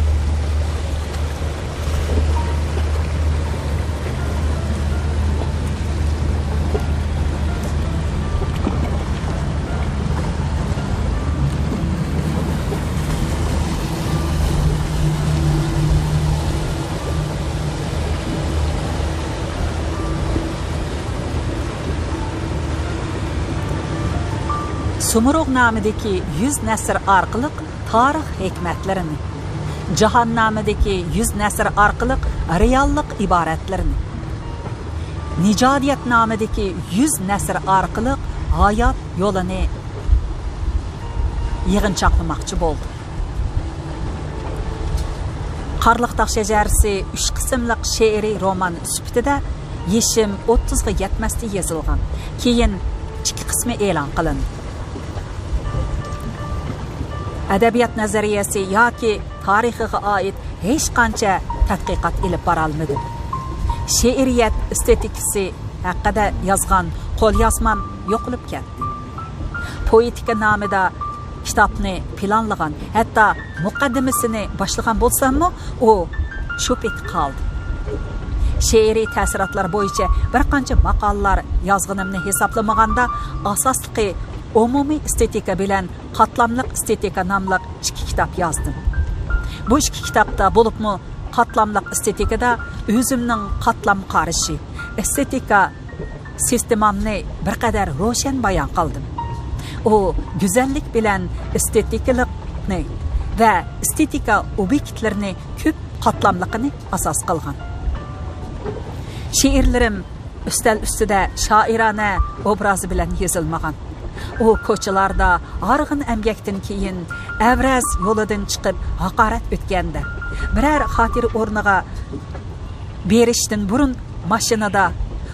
سۇمۇرۇغ نامىدىكى يۈز نەسر ئارقىلىق تارىخ ھېكمەتلىرىنى، جاھان نامىدىكى يۈز نەسر ئارقىلىق رېئاللىق ئىبارەتلىرىنى، نىجادىيەت نامىدىكى يۈز نەسر ئارقىلىق ھايات يولىنى يىغىنچاقلىماقچى بولدۇم. قارلىق تاغ شەجەرىسى ئۈچ قىسىملىق شېئىرىي رومان سۈپىتىدە يېشىم ئوتتۇزغا يەتمەستە يېزىلغان. كېيىن ئىككى قىسمى ئېلان قىلىندى. ئەدەبىيات نەزەرىيەسى ياكى تارىخىغا ئائىت ھېچقانچە تەتقىقات ئېلىپ بارالمىدىم. شېئىرىيەت ئېستېتىكىسى ھەققىدە يازغان قوليازمام يوقىلىپ كەتتى. پوئېتىكا نامىدا كىتابنى پىلانلىغان، ھەتتا مۇقەددىمىسىنى باشلىغان بولساممۇ، ئۇ چۆپ ئېتىپ قالدى. شېئىرىي تەسىراتلار بويىچە بىر قانچە ماقالىلەر يازغىنىمنى ھېسابلىمىغاندا، ئاساسلىقى ئومۇمىي ئېستېتىكا بىلەن قاتلاملىق ئېستېتىكا ناملىق ئىككى كىتاب يازدىم. بۇ ئىككى كىتابتا، بولۇپمۇ قاتلاملىق ئېستېتىكىدا ئۆزۈمنىڭ قاتلام قارىشى، ئېستېتىكا سىستېمامنى بىر قەدەر روشەن بايان قىلدىم. ئۇ گۈزەللىك بىلەن ئېستېتىكىلىقنى ۋە ئېستېتىكا ئوبيېكتلىرىنى كۆپ قاتلاملىقىنى ئاساس قىلغان. شېئىرلىرىم ئۈستەل ئۈستىدە شائىرانە ئوبرازى بىلەن يېزىلمىغان. ئۇ كوچىلاردا ھارغىن ئەمگەكتىن كېيىن ئەۋرەز يولىدىن چىقىپ ھاقارەت ئۆتكەندە، بىرەر خاتىرە ئورنىغا بېرىشتىن بۇرۇن ماشىنىدا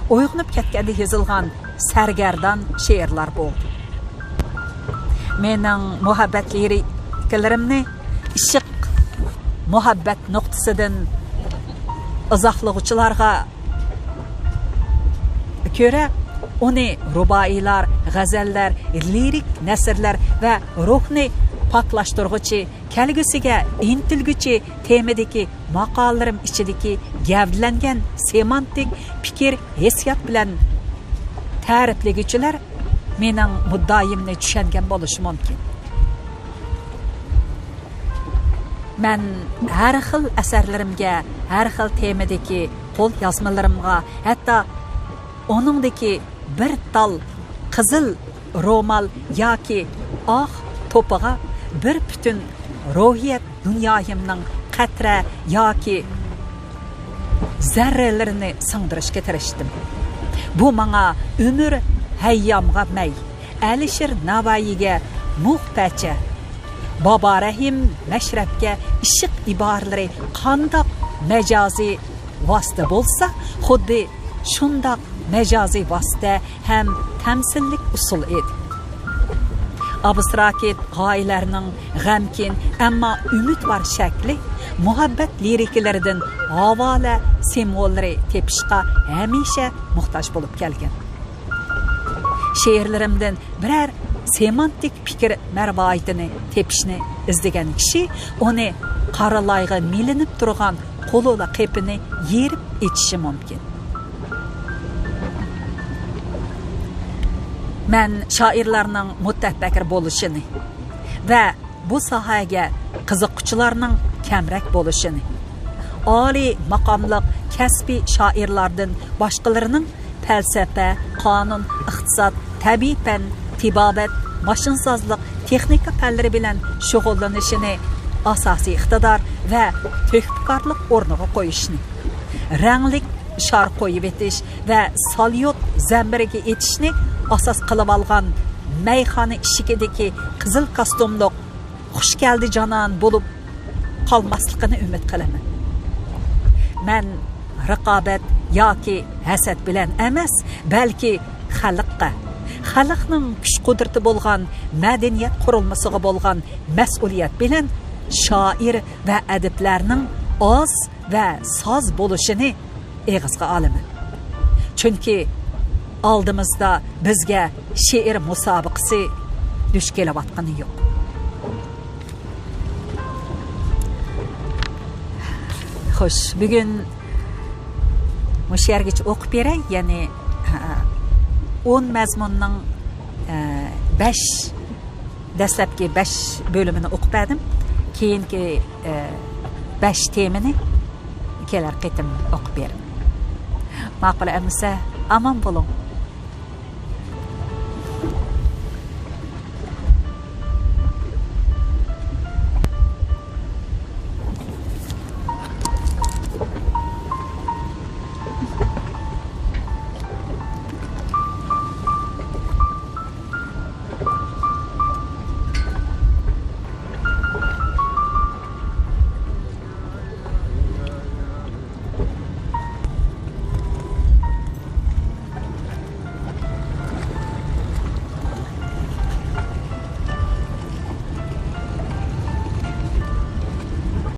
ئويغىنىپ كەتكەندە يېزىلغان سەرگەردان شېئىرلار بولدى. مېنىڭ مۇھەببەت لىرىكىلىرىمنى ئىشق مۇھەببەت نۇقتىسىدىن ئىزاھلىغۇچىلارغا كۆرە، ئۇنى رۇبائىيلار، غەزەللەر، لىرىك نەسرلەر ۋە روھنى پاكلاشتۇرغۇچى، كەلگۈسىگە ئىنتىلگۈچى تېمىدىكى ماقالىلىرىم ئىچىدىكى گەۋدىلەنگەن سېمانتىك پىكىر، ھېسسىيات بىلەن تەرىپلىگۈچىلەر مېنىڭ مۇددىئايىمنى چۈشەنگەن بولۇشى مۇمكىن. مەن ھەر خىل ئەسەرلىرىمگە، ھەر خىل تېمىدىكى قول يازمىلىرىمغا، ھەتتا ئۇنىڭدىكى بىر تال قىزىل رومال ياكى ئاق توپىغا بىر پۈتۈن روھىيەت دۇنيايىمنىڭ قەترە ياكى زەررىلىرىنى سىڭدۈرۈشكە تىرىشتىم. بۇ ماڭا ئۆمۈر ھەييامغا مەي، ئەلىشىر نەۋەيىگە مۇغ پەچە، بابا رەھىم مەشرەپكە ئىشق ئىبارىلىرى قانداق مەجازىي ۋاسىتە بولسا، خۇددى شۇنداق مەجازىي ۋاسىتە ھەم تەمسىللىك ئۇسۇل ئىدى. ئابستراكت غايىلەرنىڭ غەمكىن، ئەمما ئۈمىدۋار شەكلى، مۇھەببەت لىرىكىلىرىدىن ھاۋالە سىمۋوللىرى تېپىشقا ھەمىشە موھتاج بولۇپ كەلگەن. شېئىرلىرىمدىن بىرەر سېمانتىك پىكىر مەرۋايىتىنى تېپىشنى ئىزدىگەن كىشى ئۇنى قارىلايغا مىلىنىپ تۇرغان قولىلا قېپىنى يېرىپ ئېچىشى مۇمكىن. مەن شائىرلارنىڭ مۇتەپەككۇر بولۇشىنى ۋە بۇ ساھەگە قىزىققۇچىلارنىڭ كەمرەك بولۇشىنى، ئالىي ماقاملىق كەسپىي شائىرلاردىن باشقىلىرىنىڭ پەلسەپە، قانۇن، ئىقتىساد، تەبىئىي پەن، تېبابەت، ماشىنىسازلىق، تېخنىكا پەنلىرى بىلەن شۇغۇللىنىشىنى ئاساسىي ئىقتىدار ۋە تۆھپىكارلىق ئورنىغا قويۇشنى، رەڭلىك شار قويۇۋېتىش ۋە ساليۇت زەمبىرىكى ئېتىشنى ئاساس قىلىۋالغان مەيخانا ئىشىكىدىكى قىزىل كاستيۇملۇق خۇش كەلدى جانان بولۇپ قالماسلىقىنى ئۈمىد قىلىمەن. مەن رىقابەت ياكى ھەسەت بىلەن ئەمەس، بەلكى خەلققە، خەلقنىڭ كۈچ-قۇدرىتى بولغان مەدەنىيەت قۇرۇلمىسىغا بولغان مەسئۇلىيەت بىلەن شائىر ۋە ئەدىبلەرنىڭ ئاز ۋە ساز بولۇشىنى ئېغىزغا ئالىمەن. چۈنكى ئالدىمىزدا بىزگە شېئىر مۇسابىقىسى دۇچ كېلىۋاتقىنى يوق. خوش، بۈگۈن مۇشۇ يەرگىچە ئوقۇپ بېرەي، يەنى، ھە، ئون مەزمۇننىڭ، ئە، بەش دەسلەپكى بەش بۆلۈمىنى ئوقۇپ بەردىم. كېيىنكى، ئە، بەش تېمىنى كېلەر قېتىم ئوقۇپ بېرىمەن. ماقۇل ئەمىسە، ئامان بولۇڭ.